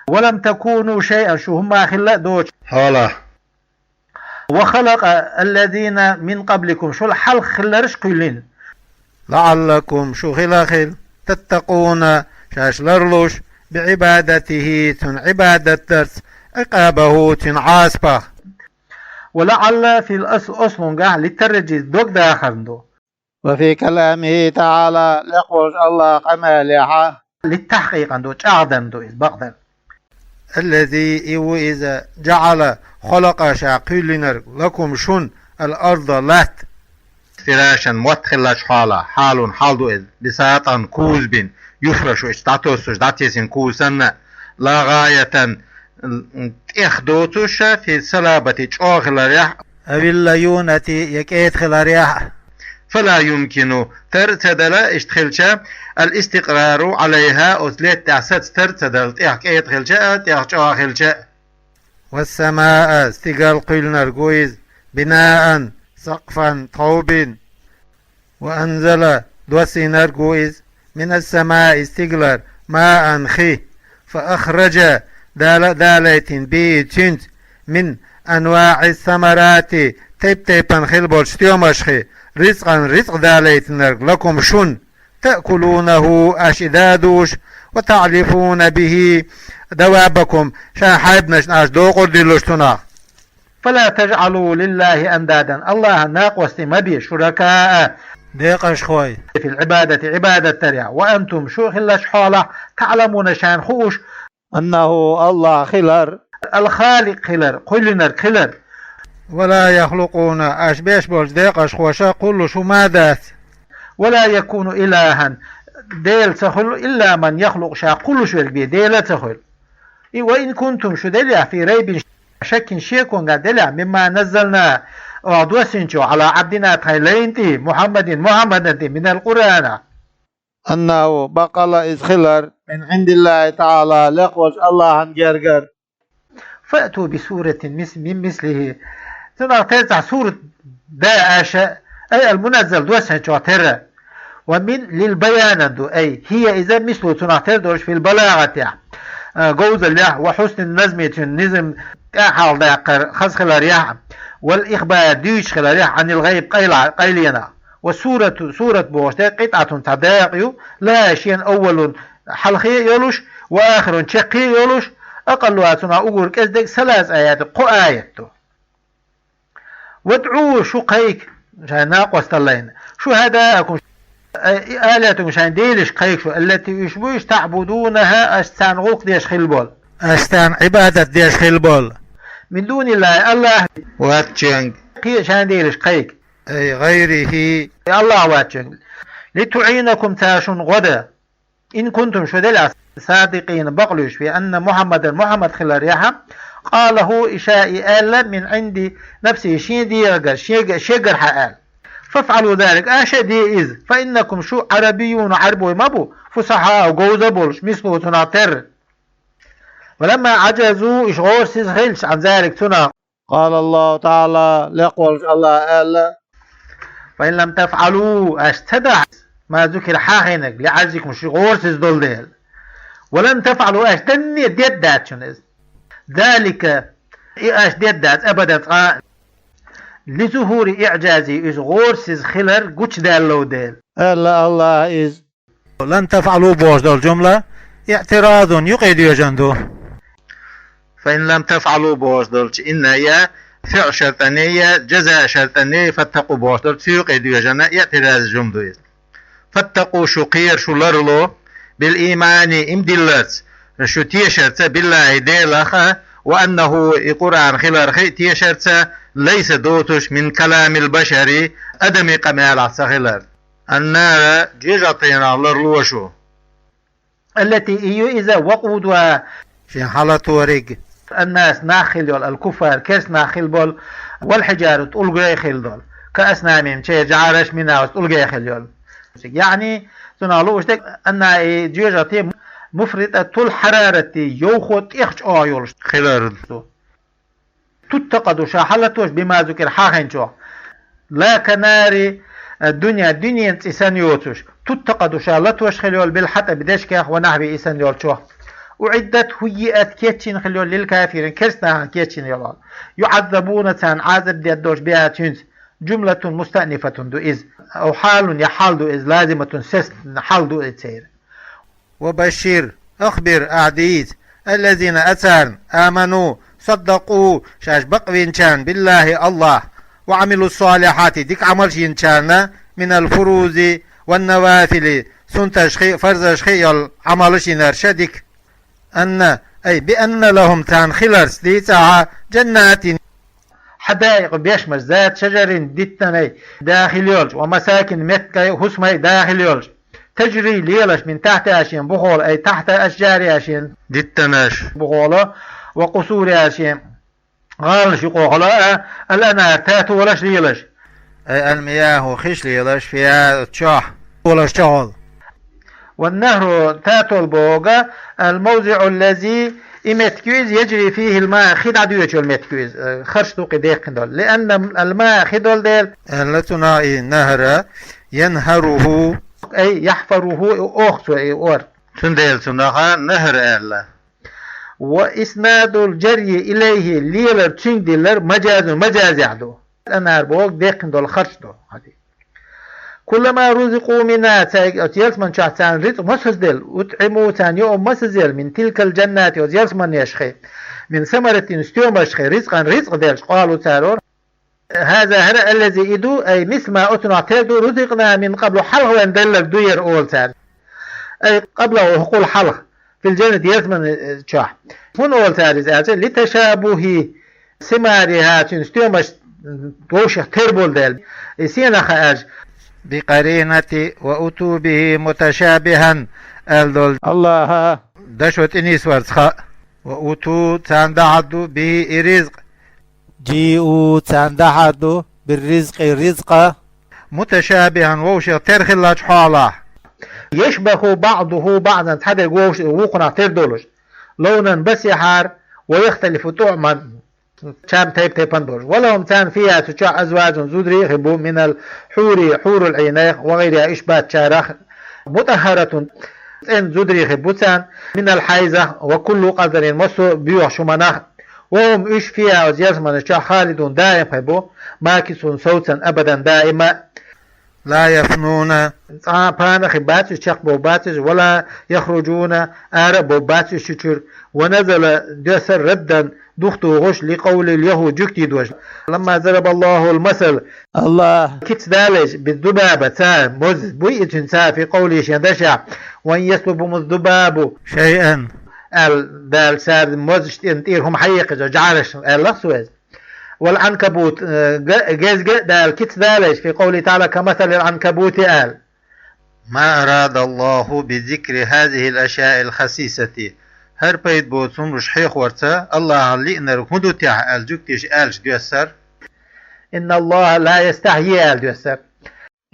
ولم تكونوا شيئا, шу хӀумма а хилла а доцуш. Хьала. وخلق الذين من قبلكم, шул хьалха хилларш а кхоьллина. لعلكم, шу хила хила, تتقون, шаьш ларлуш, بعبادته, цунна Ӏибадат дарца, عقابه, цуьнан Ӏазапах. ولعل في الأصل, ослунгахь, للترجي, дог дахарна ду. وفي كلامه تعالى, лекха волчу АллахӀан къамелехь, للتحقيق ду, чӀагӀдарна ду иза, бакъдерг. الذي, и ву иза, جعل, خلق, ша кхоьллинарг, لكم, шуна, الأرض, латта, فراشا, мотт хиллачу хьолахь, حال, хьал ду иза, بساطا, кузбина, يفرش, иштта дӀатоссуш, дӀатесина куза санна, لا غاية, тӀех доцуш, في الصلابة, чӀогӀа хиларехь, أو الليونة, я кӀеда хиларехь. فلا يمكن, тар а ца дала, иштта хилча, الاستقرار عليها, оцу летта тӀехь саца тар а ца дала, тӀех кӀеда хилча а, тӀех чӀогӀа хилча а. والسماء, стигал кхоьллинарг ву иза, بناء, سقفا, тхов бина. وأنزل, доссийнарг ву иза, من السماء, стигалара, ماء, хи. فأخرج, Дала а далийтина, به, цуьнца, من أنواع الثمرات, тайп-тайпана хила болчу стоьмашхий, رزقا, рицкъ далийтинарг, لكم, шуна, تأكلونه, аша и дадуш, وتعلفون به دوابكم, шайн хьайбанашна аша докъур диллуш цунах. فلا تجعلوا لله أندادا, АллахӀан накъостий ма бе, شركاء, декъашхой, في العبادة, Ӏибадат дарехь, وأنتم, шу хиллачу хьолахь, تعلمون, шайна хууш, أنه, АллахӀ хилар, الخالق хилар, кхоьллинарг хилар. ولا يخلقون, аша беш болчу декъашхоша кхуллуш хӀума а дац. ولا يكون إلها, Дела ца хуьлу, إلا من يخلق, ша кхуллуш верг бен Дела а ца хуьлу. И, وإن كنتم, шу делахь, في ريب, шеккина шеконга делахь, مما نزلنا, оха доссийначу, على عبدنا, тхайн лайна тӀе, محمد, Мухьаммадан тӀе, من القرآن, أنه, бакъ хилар из хилар, من عند الله تعالى, лекъа волчу Аллахьан гергара. فأتوا بسورة مس-, من مثله. Цунах тера цхьа сурат да аша, أي المنزل, доссийначух тера. ومن للبيان ду, أي هي иза مثله, цунах тера долуш, في البلاغة, а, говзаллехь, وحسن النظم, цуьнан низам тӀаьхьалдаккхар хаза хиларехь, والإخبار, дуьйцуш хиларехь, عن الغيب, къайла-, къайленах. والسورة, сурат бохуш дерг, قطعة, цхьа дакъа ю, لها, шена, أول, хьалхе а йолуш, وآخر, чаккхе а йолуш, أقلها, цунах уггар кӀезиг дерг, ثلاث آيات, кхо аят ду. وادعوا, шу кхайка, шайн накъосталлина, شهداءكم, أي آلهتكم, шайн делаш кхайка шу, التي, уьш бу уьш, تعبدونها, аша царна гӀуллакх деш хилла болу. Аша царна Ӏибадат деш хилла болу. من دون الله, Аллахь вац шуьнга. Кхе шайн делаш кхайка. أي غيره. Аллахь вац шуьнга. لتعينكم, цара шуна гӀо дан. إن كنتم, шу делахь, صادقين, бакълуьйш, في أن محمدا, Мухьаммад хиларехь, قاله, и ша и аьлла, من عند نفسه, шен дегӀагара, шега-, шегара хьан аьлла. فافعلوا ذلك, аша а де иза. فإنكم, шу, عربيون, Ӏаьрбой ма бу, فصحاء, говза болуш, مثله, цунах тера. ولما عجزوا, уьш гӀорасиз хилча, عن ذلك, цунах, قال الله تعالى, лекъа волчу Аллахьа аьлла: فإن لم تفعلوا, аша ца дахь, ما ذكر, хьахийнарг, لعجزكم, шу гӀорасиз долу дела. ولن تفعلوا, аша данне а дедда дац шуна иза. ذلك, и аша дедда дац, أبدا, цкъа а. لظهور إعجازه, иза гӀорасиз хилар гучудаьлла дела. Аьлла Аллахьа иза. لن تفعلوا бохуш долу жумла اعتراض, юкъа доьжна ду. فإن لم تفعلوا бохуш долчу إن я فعل شرطا я جزاء شرطا я فاتقوا бохуш долчу цу юкъа доьжна اعتراض жумла ду иза. فاتقوا, шу кхера, шу ларло, بالإيمان, иман дилларца, шу тешарца, بالله, Делах, وأنه, и Къуръан хиларх а тешарца, ليس, доцуш, من كلام البشر, адамийн къамелах ца хилар. النار, жоьжахатинах ларло шу. التي, и ю иза, وقودها, шен хьалаториг, الناس, нах хилла йолу, الكفار, керста нах хилла болу, والحجارة, тӀулгай хилла долу, كأصنامهم, церан жӀараш, منها, оцу тӀулгай хилла йолу. Яъни, цунах лууш дерг, أنها, и жоьжахати, مفرطة الحرارة, йовхо тӀех чӀогӀа йолуш хилар. تتقد, ша хьалатош, بما ذكر, хьахийнчух. لا كنار الدنيا, дуьненан цӀе санна йоцуш. تتقد, ша латош хилла йолу, بالحطب, дешкех, ونحوه, и санна йолчух. أعدت, هيئت, кечйина хилла йолу, للكافرين, керста нахана кечйина йолу. يعذبون, царна Ӏазап дедда долуш, بها, цуьнца. جملة مستأنفة ду иза. أو حال, я хьал ду иза, لازمة, сесна хьал ду иза церан. وبشر, أخبر, ахь дийца, الذين, царна, آمنوا, صدقوا, шаьш бакъвинчарна, بالله, Аллахь, وعملوا الصالحات, дика Ӏамалш йинчарна, من الفروض والنوافل, суннаташ хи а, фарзаш хи а йолу Ӏамалш йинарш а дика. أن, أي بأن لهم, царна хиларца дийца ахьа, جنات, حدائق, бешмаш, ذات شجر, диттанаш, да хилла йолуш, ومساكن, меттигаш, хӀусамаш, да хилла йолуш. تجري, лелаш, من تحتها, шен бухахула, أي تحت أشجارها, шен диттанаш бухахула, وقصورها, шен гӀаланаш юкъахула, а, الأنهار, татолаш лелаш. أي المياه, хиш лелаш, فيها, чохь, татолаш чохь. والنهر, татол бохург, الموضع الذي, и меттиг ю иза, يجري فيه الماء, хи дӀадоьдуш йолу меттиг ю иза, харш ду кхин деккхина долу. لأن الماء, хи долу дела. Аьлла цунах и نهر, ينهره, أي يحفره, и оха цо, и ор. Цундела цунах نهر аьлла. وإسناد الجري إليه, лелар цуьнга диллар, مجاز, мажазехь ду. الأنهار бохург деккхина долу харш ду. كلما رزقوا منها, цаьрга оцу ялсамани чохь царна рицкъ масазделла, أطعموا, царна йоу масазъелла, من تلك الجنات, оцу ялсаманешхий, من ثمرة, стоьмашхий, رزقا, рицкъ делча, قالوا, цара олу: هذا, хӀара, الذي, и ду, أي مثل ما, оцунах тера ду, رزقنا من قبل, хьалха вайна делларг ду хӀара, олу цара. أي قبله, хӀокхул хьалха, في الجنة, ялсамани чохь. ХӀунда олу цара иза аьлча, لتشابه ثمارها, цуьнан стоьмаш вовшех тера болу дела. И сенах хаьаш. بقرينة وأتوا به متشابها, аьлла долу Аллахьа дашо тӀе нисварца хаьа. وأتوا, царна дахьар ду, به, и ризкъ. جيءوا, царна дахьар ду, بالرزق, ризкъа. متشابها, вовшех тера хиллачу хьолахь. يشبه بعضه بعضا, цхьадерг вовш-, вукхунах тера долуш. لونا, басехьара, ويختلف طعما, чам тайп-тайпана болуш. ولهم, царна, فيها, цу чохь, أزواج, зударий а хир бу, من الحور, хьурул Ӏийнех, وغيرها, уьш бацчарах, مطهرة, цӀена зударий хир бу царна, من الحيض, وكل قذر, массо а боьхачу хӀуманах, وهم, уьш, فيها, оцу ялсаманаш чохь, خالدون, даим хир бу, ماكثون, совцан, أبدا, даима. لا يفنون, цкъа а пана хир бац уьш, чекхбовр бац уьш, ولا يخرجون, ара а бовр бац уьш цу чуьра. ونزل, доьссира, ردا, духтухуш, لقول اليهود, жуьгтий дош. لما ضرب الله المثل, АллахӀа кица далийча, بالذبابة, цара, моза буй иза цуьнан цара, في قوله, шен дашехь, وإن يسلبهم الذباب شيئا, аьлла, Дала, цара мозаш тӀера хӀума хьаекхча, жӀараш, аьлла-кх цо иза. والعنكبوت, э, га-, гезга а Дала кица далийча, في قوله تعالى كمثل العنكبوت, аьлла. ما أراد الله بذكر هذه الأشياء الخسيسة. ХӀара пайда боцу хӀуманаш хьехорца АллахӀан лиънарг хӀун ду техьа аьлла, жуьгтиша аьлча, доьссира. إن الله لا يستحيي, аьлла, доьссира.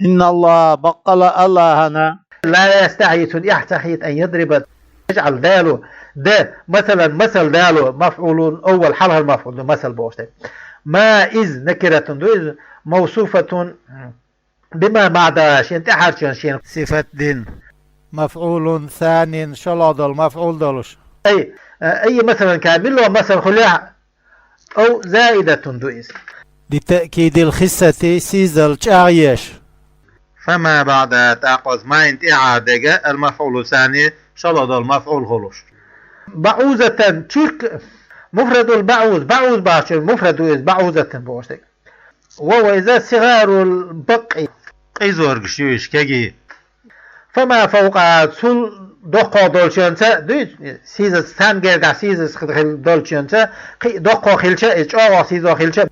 إن الله, баккъала АллахӀана, لا يستحيي, цунна эхь ца хета, أن يضرب, يجعل, далор, да, مثلا, масал далор, مفعول أول, хьалхара мафӀул ду, масал бохуш дерг. ما, из, نكرة ду иза, موصوفة بما بعدها, шена тӀаьхьарчун шена сифат дина. مفعول ثان, шолгӀа долу мафӀул долуш. أي, أي مثلا كان, муьлха а масал хуьлахь, أو زائدة ду иза. لتأكيد الخسة, сийсазалла чӀагӀъеш. فما بعدها, тӀаккха оцу маин тӀаьхьара дерг, المفعول الثاني, шолгӀа долу мафӀул хуьлуш. بعوضة, чирк, مفرد البعوض, بعوض бахча, муфрад ду иза, بعوضة бохуш дерг. وهو, иза, صغار البق, къизоргаш ю уьш, кегий. فما فوقها, цул доккхох долчуьнца, дуй, сийсаз, царна гергахь сийсаз хи-, хи-, долчуьнца, кхин а доккхох хилча, иза чӀогӀа сийсазо хилча.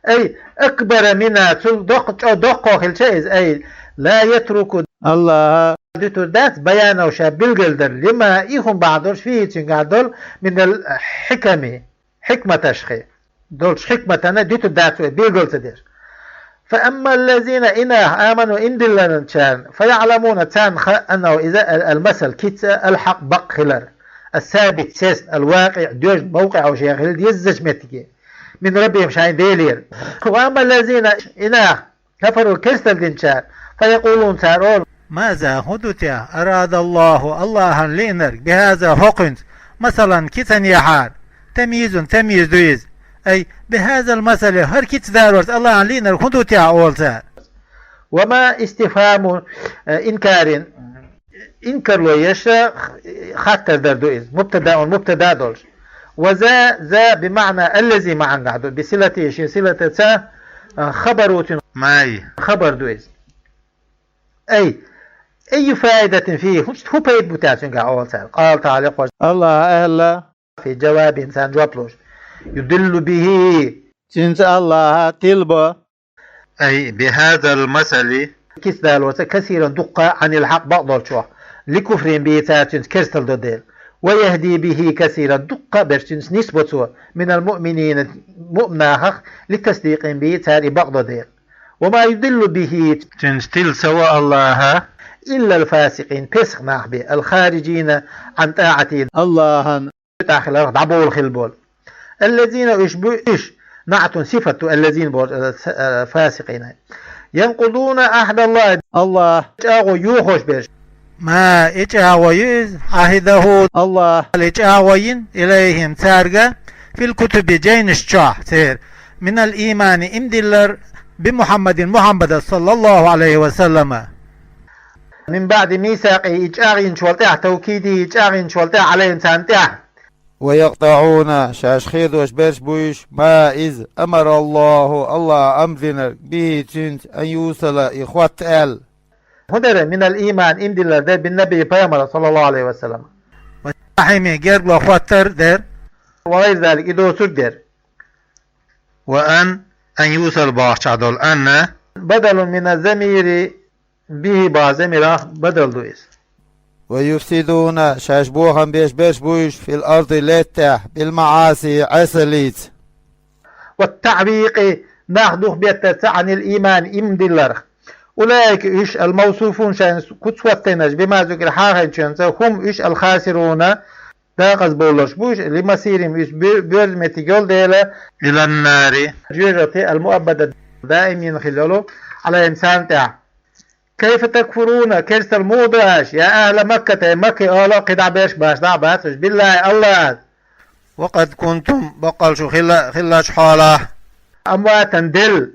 أي أكبر منها, цул доккха, чӀо-, доккхох хилча иза, أي لا يترك, АллахӀа дуьтур дац, بيانه, ша билгалдар, لما, и хӀума бахьана долуш, فيه, цуьнгахь долу, من الحكم, хьикматашхий, долчу хьикматана дуьтур дац вай, билгал ца деш. فأما الذين, и нах, آمنوا, иман диллинчарна, فيعلمون, царна хаьа, أنه, иза, ال-, المثل, кица, الحق, бакъ хилар, الثابت, цесна, الواقع, доьжна, موقعه, шен хила дезачу меттиге, من ربهم, шайн Делера. وأما الذين, и нах, كفروا, керсталла динчара, فيقولون, цара олу: ماذا, хӀун ду техьа, أراد الله, АллахӀан лиънарг, بهذا, хӀокхуьнца, مثلا, кицанехьара, تمييز, тамйиз ду иза. أي بهذا المثل, хӀара кица далорца АллахӀан лиънарг хӀун ду техьа, олу цара. وما استفهام, э, إنكار, инкарло еш, хаттар дар ду иза. مبتدأ, мубтада долуш. وذا, ذا بمعنى الذي маьӀнехь ду, بصلته, шен силатаца, а, خبر, цуьнан, ما, хабар ду иза. أي أي فائدة فيه, хӀун, хӀун пайда бу техьа цуьнгахь, олу цара. قال تعالى, кхош. АллахӀа аьлла: في جوابهم, царна жоп луш: يضل به, цуьнца АллахӀа тилбо, أي بهذا المثل, кица далорца, كثيرا, дуккха, عن الحق, бакъдолчух, لكفرهم به, цара цуьнца керсталла до дела. ويهدي به كثيرا, дуккха а берш цуьнца нисбо цо, من المؤمنين, муъмин нахах, لتصديقهم به, цара и бакъдо дела. وما يضل به, цуьнца тилла ца во АллахӀа, إلا الفاسقين, песах нах бен, الخارجين عن طاعته, АллахӀан тӀехь хиларх дӀабовла хила болу. الذين, уьш бу, уьш, نعت, сифат ду الذين боху, э, с-, э, фасикъина. ينقضون عهد الله, АллахӀан чӀагӀо йохош берш. ما, и чӀагӀо ю иза, عهده, АллахӀа и чӀагӀо йина, إليهم, цаьрга, في الكتب, жайнаш чохь, церан, من الإيمان, иман диллар, بمحمد, Мухьаммада, صلى الله عليه وسلم. من بعد ميثاقه, и чӀагӀйинчул тӀаьхьа, توكيده, и чӀагӀйинчул тӀаьхьа, عليهم, царна тӀехь. ويقطعون, шаьш хедош берш бу уьш, ما, иза, أمر الله, АллахӀа амр динарг, به, цуьнца, أن يوصل, и хӀотта аьлла. ХӀун дара, من الإيمان, иман диллар дара, بالنبي, пайхамара, صلى الله عليه وسلم. والرحم, гергарло хӀоттар дара. وغير ذلك, и доцург дара. وأن, أن يوصل бохучохь долу أن. بدل من الضمير, به боху замирах бадал ду иза. ويفسدون, шаьш бохам беш берш бу уьш, في الأرض, лаьттахь, بالمعاصي, Ӏесаллица. والتعويق, нах духбеттарца, عن الإيمان, иман дилларх. أولئك уьш, الموصوفون шайна куц хӀоттайнарш, بما ذكر хьахайчунца, هم уьш, الخاسرون дакъаза бовларш бу уьш, لمصيرهم уьш бо-, боьрза меттиг йолу дела, إلى النار жоьжахати, المؤبدة даим йина хила йолу, عليهم царна тӀехь. كيف تكفرون керстал муха до аша, يا أهل مكة Маккин охӀла, кхидӀа берш баш дӀа а бац уьш, بالله Аллах وقد كنتم баккъал шу хилла-, хиллачу хьолахь أمواتا делла,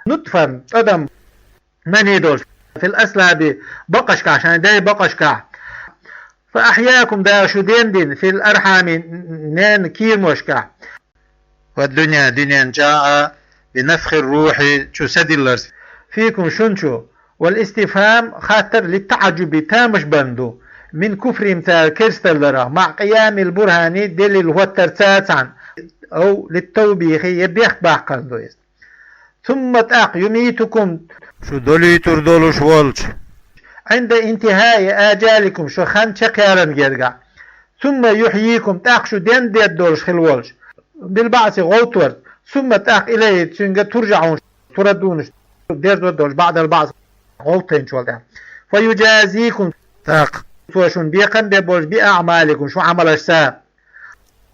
نطفة тӀадам мани долуш, في الأصلاب бакъашкахь, шайн дайн бакъашкахь, فأحياكم Дала шу дендина, في الأرحام ненан кийрамашкахь, والدنيا дуьнен чӀагӀ а, بنفخ الروح чу са дилларца, فيكم шун чу, والاستفهام хаттар, للتعجب тамаш бан ду, من كفرهم цара керсталларах, مع قيام البرهان делил хӀоттарца цхьаьна, أو للتوبيخ я бехк баккхарна ду иза. ثم тӀаккха يميتكم шу долуьйтур долуш волчу, عند انتهاء آجالكم шу хан чекхъяларна гергахь, ثم يحييكم тӀаккха шу дендедда долуш хила волчу, بالبعث гӀовттарца, ثم тӀаккха إليه цуьнга ترجعون шу, تردون шу дерзор долуш, بعد البعث гӀовттайначул тӀаьхьа, فيجازيكم тӀаккха цо шуна бекхам бе болуш, بأعمالكم шу Ӏамалашца.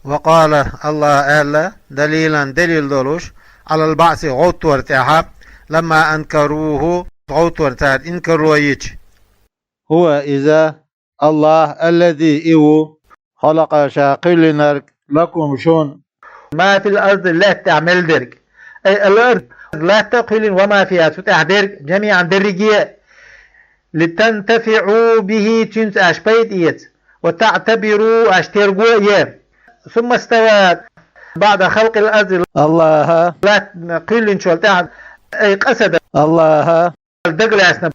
وقال Аллаха аьлла, دليلا делил долуш, على البعث гӀовттор тӀехь, لما أنكروه гӀовттор цара инкарло йича, هو иза, Аллах, الذي и ву, خلق ша кхоьллинарг, لكم шуна, ما في الأرض лаьтта тӀехь мел дерг, أي الأرض латта а кхоьллина, وما فيها цу тӀехь дерг, جميعا дерриге а, لتنتفعوا به цуьнца аша пайда эца, وتعتبروا аша терго а е. ثم استوى بعد خلق الأرض Аллаха латта кхоьллинчул тӀаьхьа, أي قصد Аллаха дагалаьцна,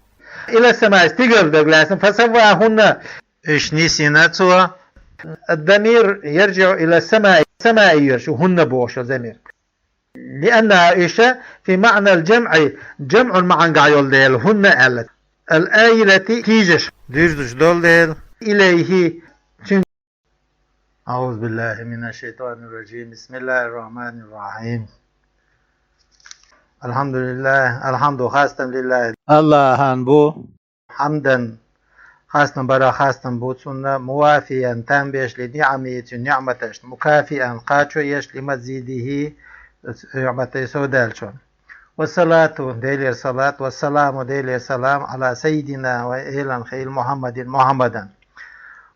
إلى السماء стигала дагалаьцна, فسواهن уьш нисйина цо. الضمير يرجع إلى السماء, сама йоьрзуш ю, هن бохуш йолу замир. لأنها уьш في معنى الجمع, جمع маьӀнехь йолу дела, هن аьлла. الآيلة тийжаш, дуьрзуш долу дела, إليه цуьнга. أعوذ بالله من الشيطان الرجيم. بسم الله الرحمن الرحيم. الحمد لله. الحمد хастам لله. Аллахана бу. حمدا хастам бара, хастам бу цунна, موافيا там беш, لنعمه цуьнан ниӀматашна, مكافئا кхачо еш, لمزيده ниӀматийн совдаьллачунна. والصلاة Делера салат, والسلام Делера салам, على سيدنا вайн Элан хийла, محمد Мухьаммадан,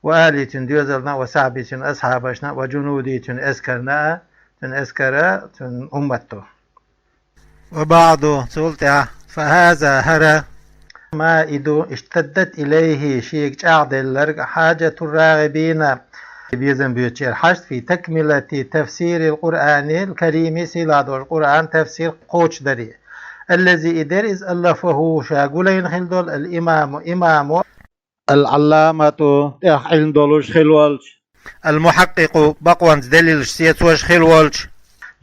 وآله цуьнан доьзална, وصحبه цуьнан асхьабашна, وجنوده цуьнан эскарна а, цуьнан эскар а, цуьнан уммато. وبعد цул тӀаьхьа, فهذا хӀара, موعد اشتدت إليه шега чӀагӀделларг, حاجة الراغبين безам боьцучеран хьашт, في تكملة تفسير القرآن الكريم сийлахь долчу Къуръан тафсир кхочушдаре, الذي и дерриг иза, ألفه ша гулдина хилла долу, الإمام имамо, العلامة тӀех Ӏилма долуш хилла волчу, المحقق бакъонца делилаш сецош хилла волчу,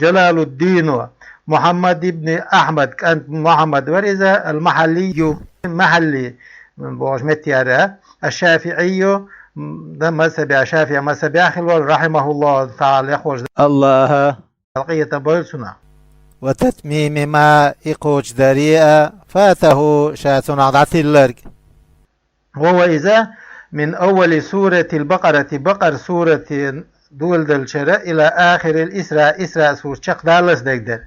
جلال الدين Мухьаммад ибн Ахьмад кӀант Мухьаммад вара иза, المحلي Махьалли бохуш меттера, الشافعي дан мазхабехь, шафиӀ мазхабехь хилла волу, رحمه الله تعالى лехволуш Аллаха къинхетам бойла цунах. وتتميم ما и кхочушдаре а, فاته ша цунах дӀатилларг. وهو иза, من أول سورة البقرة Бакъара сурат доладеллачара, إلى آخر الإسراء Исраъ сурат чекхдаллалц дерг дара.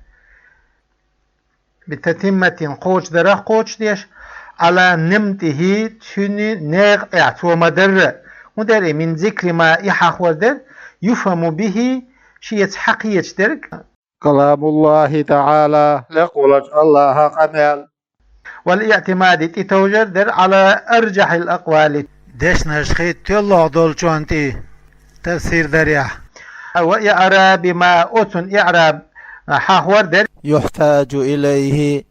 بتتمة кхочушдарах кхочушдеш, على نمطه цуьнан некъа тӀехь, цо ма-дарра. ХӀун дара и, من ذكر ما и хьахор дара, يفهم به шеца хьакхеташ дерг, كلام الله تعالى лекха волчу Аллахан къамел, والاعتماد тӀетовжар дара, على أرجح الأقوال дешнаш хи тоьллогӀ долчунна тӀе тафсир дарехь. وإعراب ما оцун иӀраб хьахор дара, يحتاج إليه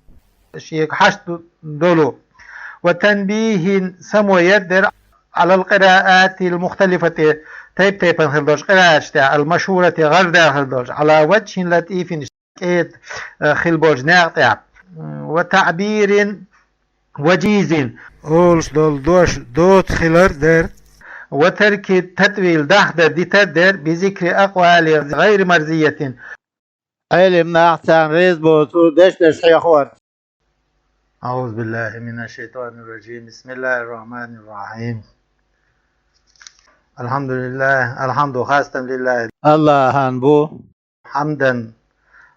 шега хьашт долу. وتنبيه само яр дара, على القراءات المختلفة тайп-тайпана хила долчу къирааташ тӀехь, المشهورة гӀардаьлла хила долчу, على وجه لطيف кӀеда хила болчу некъа тӀехь. وتعبير وجيز олуш долу дош доца хилар дара. وترك التطويل дахдар дитар дара, بذكر أقوال غير مرضية Ӏелим нах царна реза боцу дешнаш хьехор. أعوذ بالله من الشيطان الرجيم. بسم الله الرحمن الرحيم. الحمد لله. الحمد خاصة لله. Аллахьан бу. حمدا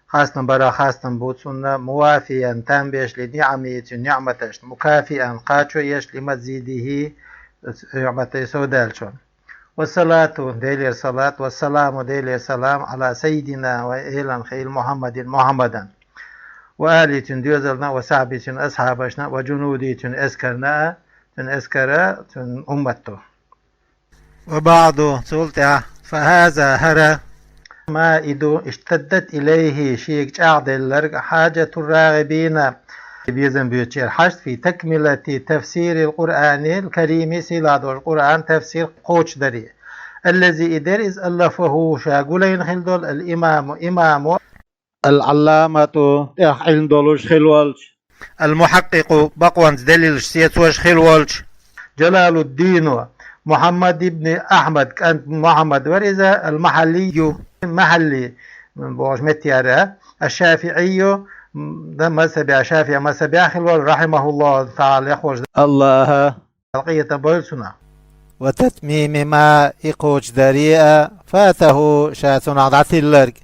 خاصة барах хастам бу цунна, موافيا там беш لنعمه цуьн ниъматашна, مكافئا кхачо еш لمزيده ниъматаш совдаьллачун. والصلاة Делера салат, والسلام Делера салам على سيدنا вай Элан хийла محمد Мухьаммадан, وآله цуьн доьзална, وصحبه цуьн асхьабашна, وجنوده цуьн эскарна, цуьн эскара, цуьн уммато. وبعد цул тӀаьхьа, فهذا хӀара, ما иду, اشتدت إليه шега чӀагӀделларг, حاجة الراغبين безам боьцучеран хьашт, في تكملة تفسير القرآن الكريم сийлахь долчу Къуръан тафсир кхочушдаре. الذي и дер иза, ألفه ша гулайна хилла долу, الإمام имамо, العلامة тӀех Ӏилма долуш хилла волчу, المحقق бакъонца делилаш сецош хилла волчу, جلال الدين Мухьаммад ибн Ахьмад кӀант Мухьаммад вара иза, المحلي Махьалли бохуш меттера, الشافعي дан мазхабехь, шафиӀ мазхабехь хилла волу, رحمه الله تعالى яххош, Аллахьа къинхетам бойла цунах. وتتميم ما и кхочушдаре а, فاته ша цунах дӀатилларг.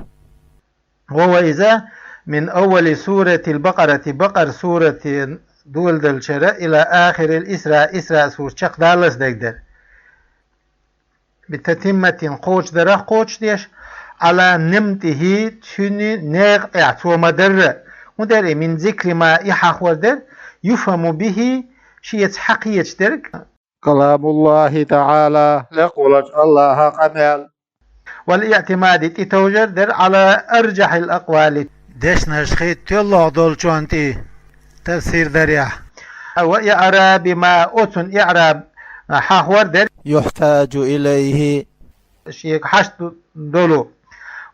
وهو иза, من أول سورة البقرة Бакъара сурат доладеллачара, إلى آخر الإسراء Исраъ сурат чекхдаллалц дерг дара. بتتمة кхочушдарах кхочушдеш, على نمطه цуьнан некъа тӀехь, цо ма-дарра. ХӀун дара и, من ذكر ما и хьахор дара, يفهم به шеца хьакхеташ дерг, كلام الله تعالى лекха волчу Аллахьан къамел. والاعتماد тӀетовжар дара, على أرجح الأقوال дешнаш хи тоьллогӀ долчунна тӀе тафсир дарехь. وإعراب ما оцун иъраб хьахор дара, يحتاج إليه шега хьашт долу,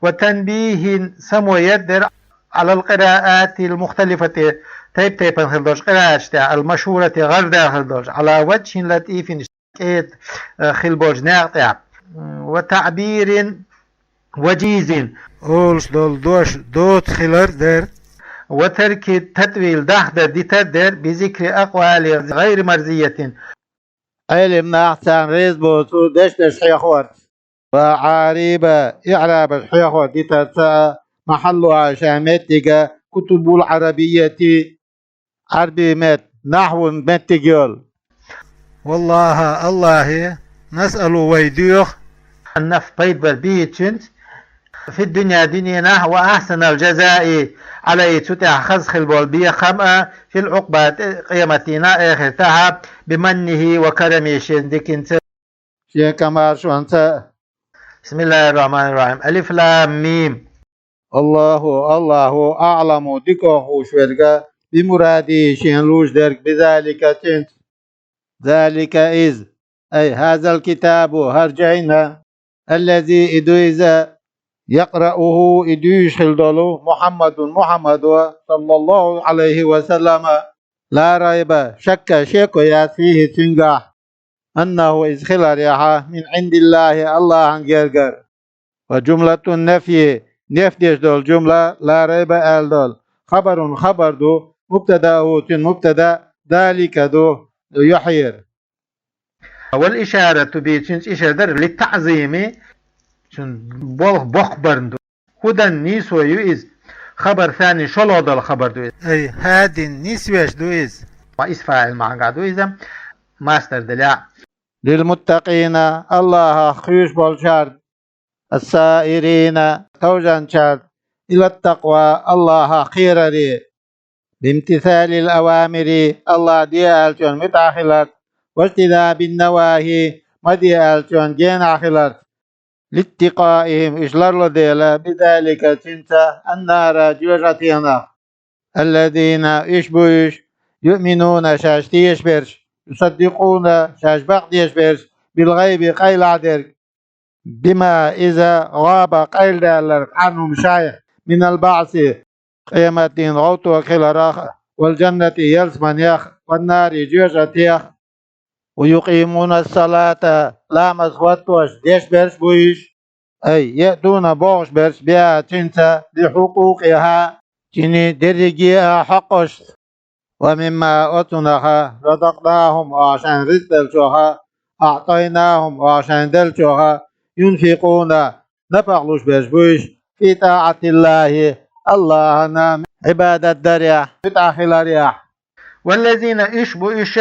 وتنبيه само яр дара, على القراءات المختلفة тайп-тайпана хилла долчу къирааташ тӀехь, المشهورة гӀардаьлла хилла долчу, على وجه لطيف кӀеда хилла болчу некъа тӀехь, وتعبير وجيز олуш долу дош доцу хилар дара, وترك التطويل дахдар дитар дара, بذكر أقوال غير مرضية Ӏелам нах царна реза боцу дешнаш хьехорца, وأعاريب иърабаш хьехор дитарца а, محلها ша меттига, كتب العربية Ӏарбийн меттан, нахьвун меттиг йолу. والله Аллахье, نسأل вай доьху, النفع пайда бар به цуьнца, في الدنيا дуьненахь, وأحسن الجزاء عليه цу тӀехь хаза хилла болу бекхам а, في العقبى къематдийнахь, эхартахь, بمنه وكرمه шен диканца, шен комаьршонца. بسم الله الرحمن الرحيم. ألف لام ميم. الله Аллахьо, أعلم дика хууш верг, بمراده шена лууш дерг, بذلك цуьнца. ذلك иза, أي هذا الكتاب хӀара жайна, الذي и ду иза, يقرؤه и дуьйцуш хилла долу, محمد Мухьаммадо, صلى الله عليه وسلم لا ريب шакка шеко яц, فيه цуьнгахь, أنه иза хиларехь, من عند الله Аллахьан гергара. وجملة النفي нефь деш долу жумла, لا ريب аьлла долу, خبر хабар ду, مبتدأه цуьнан мубтада, ذلك ду юьхьера. والإشارة به цуьнца ишара дара, للتعظيم цуьнан болх боккха барна ду. هدى нийсо ю иза. خبر ثاني шолгӀа долу хабар ду иза. أي هاد нисвеш ду иза. Исм фаӀил маьӀна ду иза, масдар делахь. للمتقين Аллахьах кхоьруш болчарна, السائرين товжанчарна, إلى التقوى Аллахьах кхераре, بامتثال الأوامر Аллахь де аьллачунна муьтӀахь хиларца, واجتناب النواهي ма де аьллачунна генахь хиларца, لاتقائهم уьш ларло дела, بذلك цуьнца, النار жоьжахатенах. الذين уьш бу уьш, يؤمنون шаьш тешаш берш, يصدقون шаьш бакъдеш берш, بالغيب къайлахдерг, بما иза, غاب къайладаьлларг, عنهم шайх, من البعث къематдийнан гӀовттор хиларах, والجنة ялсаманех, والنار жоьжахатех. ويقيمون الصلاة ламаз хӀоттош деш берш бу уьш, أي يأتون бохуш берш, بها цуьнца, بحقوقها цуьнан дерриге а хьакъашца. ومما оцунах رزقناهم оаха шайна ризкъ делчох أعطيناهم оаха шайна делчох ينفقون напагӀа луш берш бу уж في طاعة الله Аллахьана Ӏибадат дарехь, муьтӀахь хиларехь. والذين уж бу уж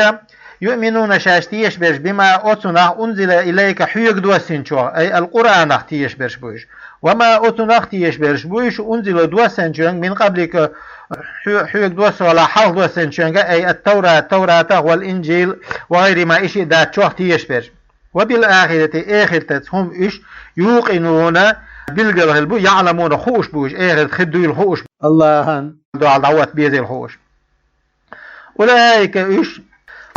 يؤمنون шаьш тешаш берш بما оцунах أنزل إليك хьоьга доссинчох, أي القرآنах тешаш берш бу уж. وما оцунах тешаш берш бу уж أنزل доссинчох من قبلك хьо-, хьоьга доссалахь хьалха доссинчох, أي التوراة Тавратах والإنجيل وغيرهما и шиъ даьчох тешаш берш. وبالآخرة эхартаца هم уж يوقنون билггал хилла бу, يعلمون хууш бу уж, эхарт хи дуйла хууш, Аллахьан дуьхьал дӀаотта безийла хууш. أولئك уж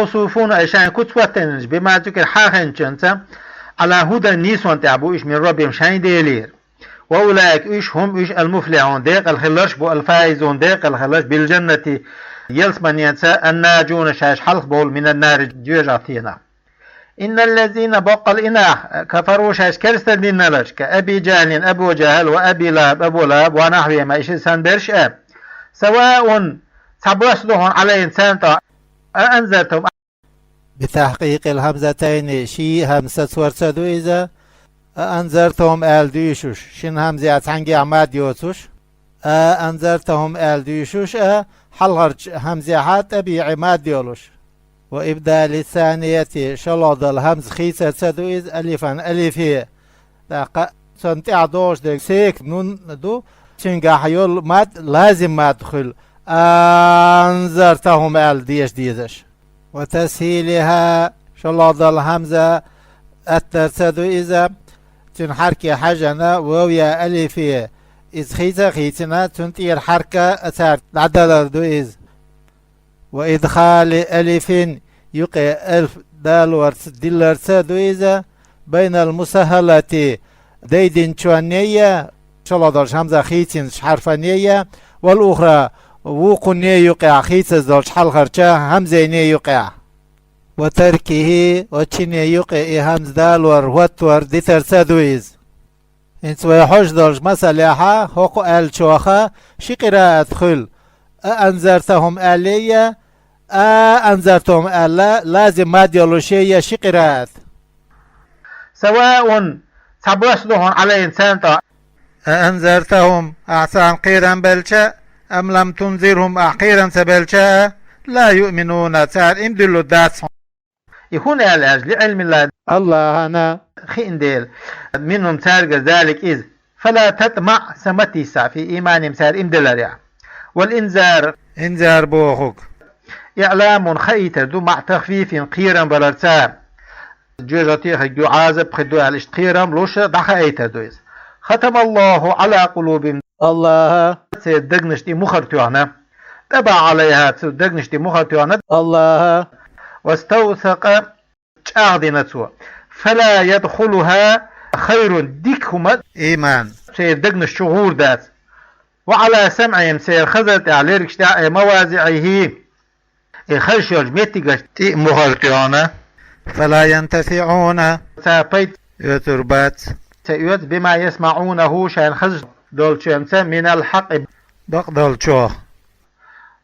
موصوفون أي шайна куц хӀоттийна بما ذكر хьахинчуьнца على هدى нийсонна тӀехь бу уж من ربهم шайн Делера. وأولئك уж هم уж المفلحون декъала хилларш бу الفائزون декъала хилларш بالجنة ялсаманенца الناجون шаьш хьалха бовла من النار жоьжахатенах. إن الذين боккъал и нах كفروا шаьш керстал динарш كأبي جهل Абу ЖахӀал وأبي لهب Абу ЛахӀаб ونحوهما и шиъ санна берш а سواء цхьабосса ду хьуна عليهم царна тӀа أأنذرتهم بتحقيق الهمزتين ший хӀамза сацавар ца ду иза, أأنذرتهم аьлла дуьйшуш, шин хӀамзехь цхьаьнггехь мад йоцуш, أأنذرتهم аьлла дуьйшуш а, хьалхарчу хӀамзехьа тӀабиӀи мад йолуш. وإبدال الثانية шолгӀа долу хӀамза хийцар ца ду иза ألفا алифе. ТӀаккха цунна тӀехь догӀуш дерг секан нун ду, цуьнгахь йолу мад лазим мад хуьлу, أنذرتهم аьлла деша дезаш. وتسهيلها шолгӀа долу хӀамза аттар ца ду иза, цуьнан хьаьрке хьаьжжина вов я алифе, иза хийца а хийцина, цунна тӀера хьаьрка а цара дӀадалар ду иза. وإدخال ألف юкъе алиф далорца дилларца а ду иза, بين المسهلة дайдинчонне я, шолгӀа долчу хӀамза хийцинчу хьарфане я, والأخرى вукхунне юкъехь хийцаза долчу хьалхарчу хӀамзене юкъехь. وتركه оцу чине юкъе и хӀамза далор, хӀоттор дитарца а ду иза. ХӀинца вай хьожуш долчу масалехьа, хӀокху аьллачоха ши къираат хуьлу, أأنذرتهم аьлле я, أأنذرتهم аьлла, лазим мад йолуше я ши къираат. سواء цхьабосса ду хьуна عليهم царна тӀа أأنذرتهم ахь царна кхерам белча а, أم لم تنذرهم ахь кхерам ца белча а, لا يؤمنون цара иман дуьллур дац хьуна. И хӀунда аьлла аьлча, لعلم الله Аллахьана хиъна дела, منهم цаьргара ذلك иза. فلا تطمع сан ма тийсахь في إيمانهم цара иман дилларехь. والإنذار инзар бохург إعلام хаийтар ду مع تخويف кхерам баларца. Жоьжахате хир ю, Ӏазап хир ду аьлла, иштта кхерам луш дӀахаийтар ду иза. ختم الله على قلوبهم Аллахьа церан дегнаш тӀе мухӀар тоьхна. طبع عليها цу дегнаш тӀе мухӀар тоьхна Аллахьа. واستوثق чӀагӀдина цо. فلا يدخلها خير дика хӀума, иман, церан дегнаш чу гӀур дац. وعلى سمعهم церан хазар тӀехь, лергаш тӀехь, أي مواضعه и хазаш йолчу меттигаш тӀе а мухӀар тоьхна. فلا ينتفعون цара пайда оьцур бац, ца оьцу, بما يسمعونه шайна хазаш долчуьнца من الحق бакъдолчух.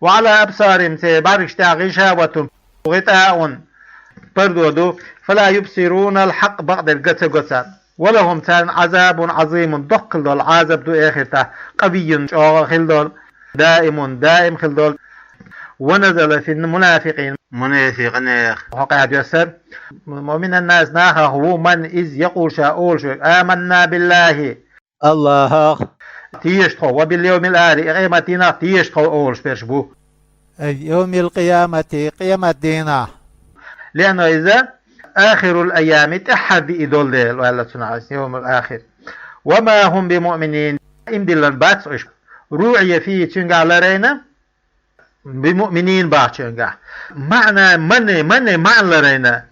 وعلى أبصارهم церан бӀаьргаш тӀехь غشاوة غطاء пардо ду, فلا يبصرون الحق бакъдерг ган ца го царна. ولهم царна عذاب عظيم доккхал долу Ӏазап ду эхартахь, قوي чӀогӀа хила долу, دائم даим хила долу. ونزل في المنافقين мунафикъ нех хьокъехь доьссар. ومن الناس нахах ву من иза يقول ша олуш верг, آمنا بالله Аллахьах теша тхо, وباليوم الآخر къематдийнах теша тхо олуш берш бу. أي يوم القيامة къематдийнах. لأنه иза آخر الأيام тӀаьххьара диъ долу дела, аьлла цунах, يوم الآخر. وما هم بمؤمنين иман диллина бац уьш. روعي فيه цуьнгахь ларайна, بمؤمنين бахчуьнгахь. معنى من, من маьӀна ларайна.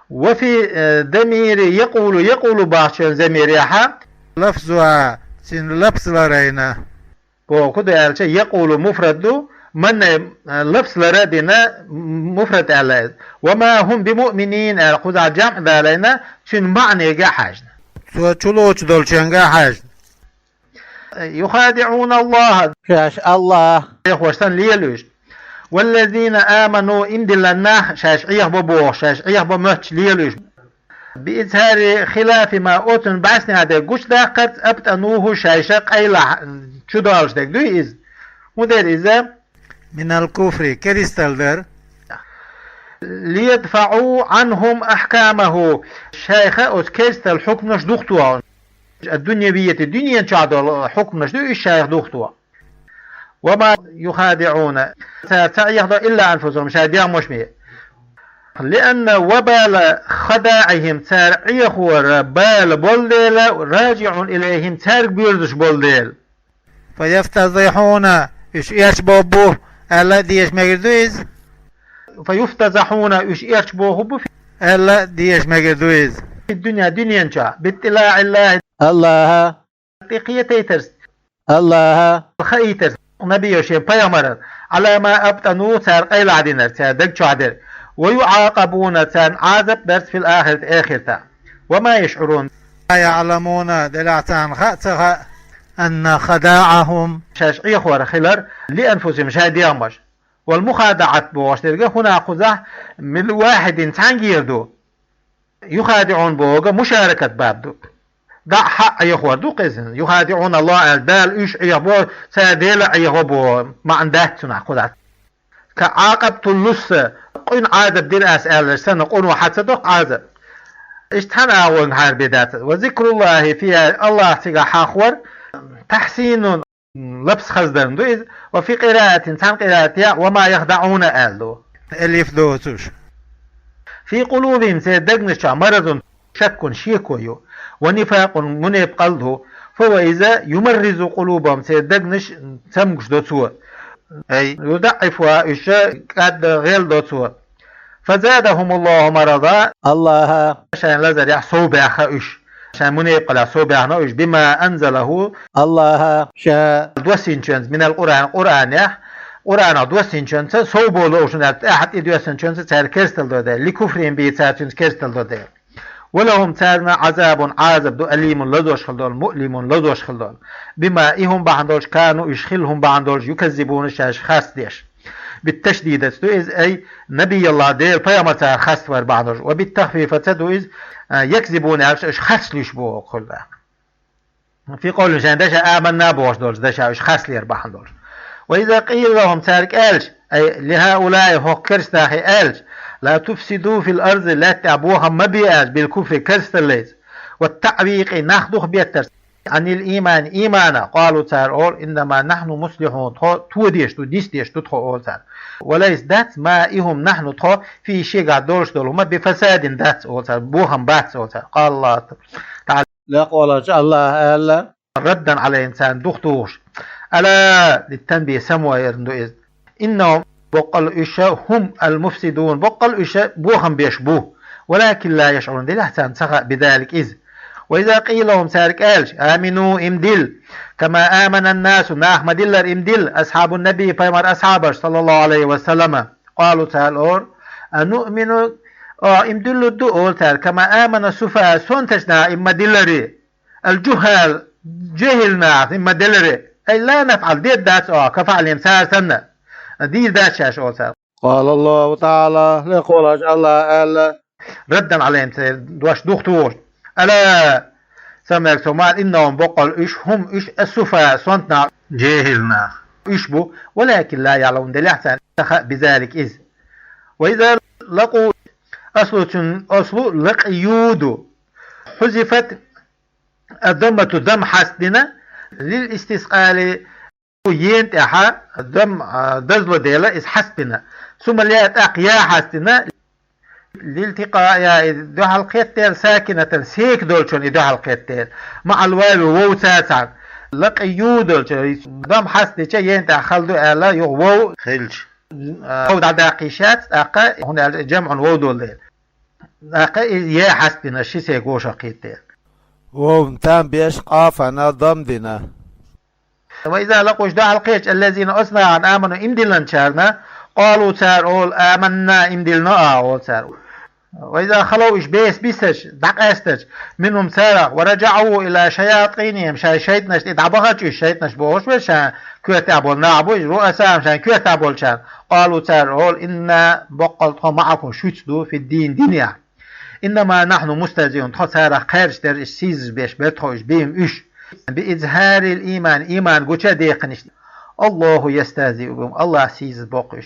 وفي, э, ضمير يقول, يقول бахчуьнан замирехьа لفظها цуьнан лапс ларайна. Боху ду аьлча, يقول муфрад ду, من, э, лапс лара а дина, муфрад аьлла иза. وما هم بمؤمنين аьлла, кхузахь жамӀ далайна, цуьнан маьӀнега а хьаьжна. Цо чулоцуш долчуьнга а хьаьжна. يخادعون الله шаьш Аллахь лехош санна лела уьш. والذين آمنوا, ийман диллина нах, шаьш Ӏехабо бохуш, шаьш Ӏехабо моьттуш лела уьш. بإظهار خلاف ما, оцунна бӀаьснехь дерг гучудаккхарца, أبطنوه, шаьш къайлахь чудоьллуш дерг дуй иза. ХӀун дара иза? من الكفر, керстал дара. ليدفعوا عنهم أحكامه, шайх оцу керстал хьукманаш духадоху. الدنيوية, дуьнен чохь долу хьукманаш ду, уьш шайх духадоху. وما يخادعون, цара ца Ӏехадо, إلا أنفسهم, шайн дегӀмаш ма. لأن وبال خداعهم, цара Ӏехоран бала болу дела, راجع إليهم, цаьрга боьрзуш болу дела. فيفتضحون, уьш эрчабоху бу, аьлла а дезаш мегар ду иза. فيفتضحون, уьш эрчабоху бу, аьлла а дезаш мегар ду иза. في الدنيا, дуьнен чохь, باطلاع الله, АллахӀа, тӀекхетийтарца, АллахӀа, хаийтарца, نبيه, шен пайхамаран, على ما أبطنوه, цара къайлахь динарг, цара даг чохь дерг. ويعاقبون, царна Ӏазап барца, في الآخرة, эхартахь. وما يشعرون, لا يعلمون, делахь царна хаа ца хаьа, أن خداعهم, шаьш Ӏехор хилар, لأنفسهم, шайн дегӀмаш. والمخادعة бохуш дерг, хӀунда кхузахь, من واحد, цхьаьнгара ду. يخادعون бохург мушаракат баб ду. ДӀа хьаъ Ӏехор ду кхузахь. يخادعون الله аьлла, Дала уьш Ӏехабо, цара Дела Ӏехабо боху маьӀна дац цунах кхузахь. كعاقبت اللص, къуьнан Ӏазап дира ас аьлларш санна, къуно хьа ца доккху Ӏазап. Иштта цхьана агӀонгахьара бен дац. وذكر الله فيها, АллахӀ цигахь хьахор, تحسين, лапас хаздарна ду иза, وفي قراءة, цхьана къираатехь, وما يخدعون аьлла ду. Алиф доцуш. في قلوبهم, церан дегнаш чохь, مرض, шаккун, шеко ю, ونفاق, мунепакъал ду, فهو, иза, يمرض قلوبهم, церан дегнаш цамгуш до цо. أي يضعفها, уьш кӀадда гӀел до цо. فزادهم الله مرضا, АллахӀа шайн лазарехь сов баьхна уьш. Шайн мунепакъалехь сов баьхна уьш. بما أنزله, АллахӀа Ша доссийначуьнца, من القرآن, Къуръанехь, Къуръанах доссийначуьнца сов болу уьш, аьлла, тӀаьхьа тӀедоьссинчуьнца цара керстал до дела, لكفرهم به, цара цуьнца керстал до дела. ولهم, царна, عذاب, Ӏазап ду, أليم, лазош хила долу, مؤلم, лазош хила долу. بما, и хӀума бахьана долуш, كانوا, уьш хилла хӀума бахьана долуш, يكذبون, шаьш харцдеш. بالتشديد ду иза, أي نبي الله, Делан пайхамар цара харцвар бахьана долуш. وبالتخفيف ду иза, а, يكذبون аьлча, уьш харцлуьйш боху кхуьлда. في قولهم, шайн дашах, آمنا бохуш долчу дашах уьш харцлера бахьана долуш. وإذا قيل لهم, цаьрга аьлча, أي لهؤلاء, хӀокху керстанех аьлча, لا تفسدوا في الأرض, лаьтта тӀехь бохам ма бе аьлча, بالكفر, керсталлица, والتعويق, нах духабеттарца, عن الإيمان, ийманах, قالوا, цара олу, إنما نحن مصلحون, тхо тодеш ду, нисдеш ду тхо, олу цара. وليس, дац, ما, и хӀума, نحن, тхо, فيه, шегахь долуш долу хӀума, بفساد, дац, олу цара, бохам бац, олу цара. قال الله تعالى, лекха волчу АллахӀа аьлла, ردا عليهم, царна духатухуш. ألا للتنبيه, самаварна ду иза. إنهم, боккъал уьш, هم المفسدون, боккъал уьш бохам беш бу. ولكن لا يشعرون, делахь царна ца хаьа, بذلك, иза. وإذا قيل لهم, цаьрга аьлча, آمنوا, ийман дилла, كما آمن الناس, нах ма-диллара ийман дилла, أصحاب النبي, пайхамар асхьабаш, صلى الله عليه وسلم, قالوا, цара олу, أنؤمن, а, ийман диллур ду, олу цара, كما آمن السفهاء, сонтачу наха ийман ма-диллара. الجهال, жехӀил нах, ийман ма-диллара. أي لا نفعل, дер дац оха, كفعلهم, цара санна. Дийр дац шаьш, олу цара. قال الله تعالى, лекха волчу АллахӀа аьлла, ردا عليهم, церан дош духатухуш. ألا, самаваьлла цо ма аьлла, إنهم, боккъал уьш, هم, уьш, السفهاء, сонта нах, жехӀил нах уьш бу, ولكن لا يعلمون, делахь царна ца хаьа, بذلك, иза. وإذا لقوا, аслу цуьнан, аслу لقيوا ду. حذفت الضمة, дамма хьастадина, للاستثقال, ена тӀехь дам, а, дазло дела иза хьастадина. ثم الياء, тӀаккха я хьастадина, لالتقاء, я, и дуьхьал кхеттера, ساكنة, сека долчун и дуьхьал кхеттера. مع الواو, вовца цхьаьна. لقيوا долчу, дам хьастадича, ена тӀехь хала ду аьлла, юха вов хилча. А, вов дӀадаккха йиш яц, тӀаккха, хӀунда аьлча жамӀун вов долу дела. ТӀаккха и я хьастадина, ши сека вовшах кхеттера. Вовна там беш, къафана дам дина. وإذا لقوا, уьш дуьхьал кхечча, الذين, оцу нахана, آمنوا, ийман диллинчарна, قالوا, цара олу, آمنا, ийман диллина а, олу цара. وإذا خلوا уьш беса бисача, дӀакъаьстача, منهم царах, ورجعوا إلى شياطينهم шайн шайтӀанашта тӀе дӀабахача уьш, шайтӀанаш бохуш бара шайн коьртехь болу нах бу, رؤساءهم шайн коьртехь болчарна, قالوا цара олу, إنا баккъалла тхо معكم шуьца ду, في الدين динехь. إنما نحن مستهزئون тхо царах кхаьрдаш дара, уьш сийсаз беш бара тхо уьш, بهم уьш. بإظهار الإيمان ийман гуча а декхна уьш. الله يستهزئ بهم АллахӀ сийсаз боккху уьш.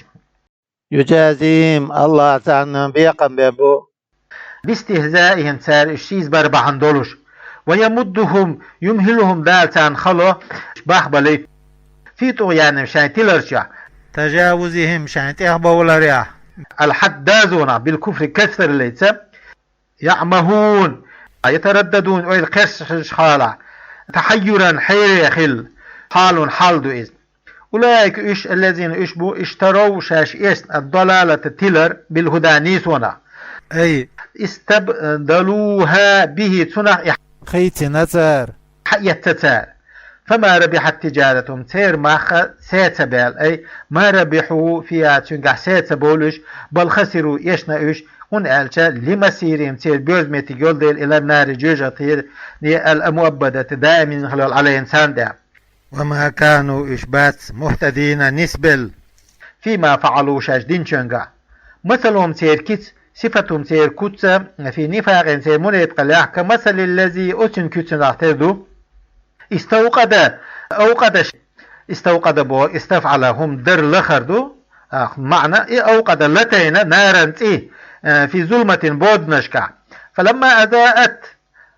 يجازيهم АллахӀ царна бекхам беш бу. باستهزائهم цара уьш сийсаз бар бахьана долуш. ويمدهم يمهلهم Дала царна хало бахбалуьйту. في طغيانهم шайн тиларчохь. تجاوزهم шайн тӀехбовларехь. الحد дазонах بالكفر кафтарлица. يعمهون يترددون ойла кхерсаш хьалахь. تحيرا хьере хилла. حال хьал ду иза. أولئك уьш, الذين уьш бу, اشتروا шаьш эцна, الضلالة тилар, بالهدى нийсонах. أي استبدلوها به цунах и хийцина цара. Хьаэцна цара. فما ربحت تجارتهم церан мах саца баьлла, أي ما ربحوا فيها цуьнгахь саца бовлуш, بل خسروا эшна уьш, хӀунда аьлча لمصيرهم церан боьрза меттиг йолу дела إلى النار жоьжахатера, المؤبدة даимна хила йолу عليهم царна тӀехь. وما كانوا уьш бац مهتدين нисбелла. فيما فعلوا шаьш динчуьнгахь. مثلهم церан кица, صفتهم церан куц, في نفاقهم церан мунепакъаллехь, كمثل الذي оцуьнан куьцанах тера ду. استوقد أوقد استوقد боху استفعل хӀума дар лахар ду. А, маьӀна, и أوقد латийна نارا цӀе, في ظلمة боданашкахь. فلما أضاءت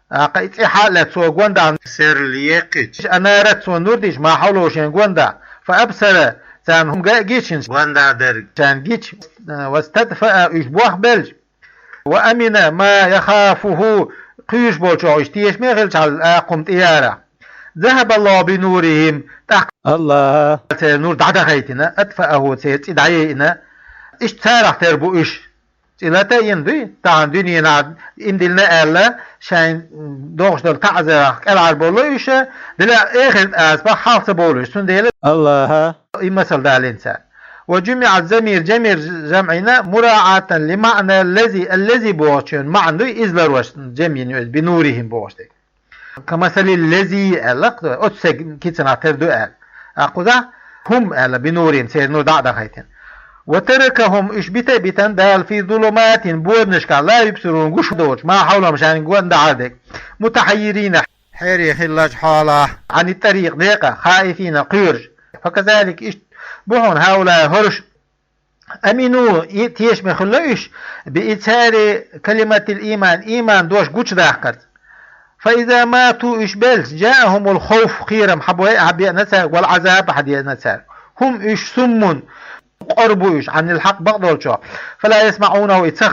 А, кхин цӀе хьалаэцна цо гондахь серла еккхича, أنارت цо нур дича ما حوله шен гондахь, فأبصر царна хӀума га а гича, гондахь дерг шайна гича, واستدفأ уьш бохбелча, وأمن ما يخافه кхоьруш болчохь уьш тешаме хилчахьана, акха хӀума тӀеяра. ذهب الله بنورهم тӀаккха АллахӀа церан нур дӀадахийтина, أطفأه церан цӀе дӀайайина. Иштта царах тера бу уьш. ЦӀе латийна дуй, тахана дуьненахь иман диллина аьлла, шайн догӀуш долу таӀзарах кӀелхьарбовлу уьш, делахь эхартан азапах хьалха ца бовлуш, цундела АллахӀа и масал далийна цара. وجمع الضمير جمير جمعنا مراعاة لمعنى الذي الذي бохучун маьӀна дуй, иза ларвеш جمع ю иза بنورهم бохуш дерг. كمثل الذي аьлла, оцу стеган кицанах тера ду аьлла. А кхузахь хӀума аьлла بنورهم церан нур дӀа а дахийтина. وتركهم уьш бита а битина Дала في ظلمات боданашкахь لا يبصرون гуш доцуш ما حولهم шайна гондахьара дерг. متحيرين хьере хиллачу хьолахь عن الطريق декъа خائفين кхоьруш. فكذلك иштта бу хьуна هؤلاء хӀорш أمنوا и тешаме хуьлу уьш بإظهار كلمة الإيمان ийман дош гучудаккхарца. فإذا ماتوا уьш белча جاءهم الخوف кхерам хьабой-, хьабеана цаьрга والعذاب хьадеана цаьрга. هم уьш صم къора бу уьш عن الحق бакъдолчох. فلا يسمعونه и ца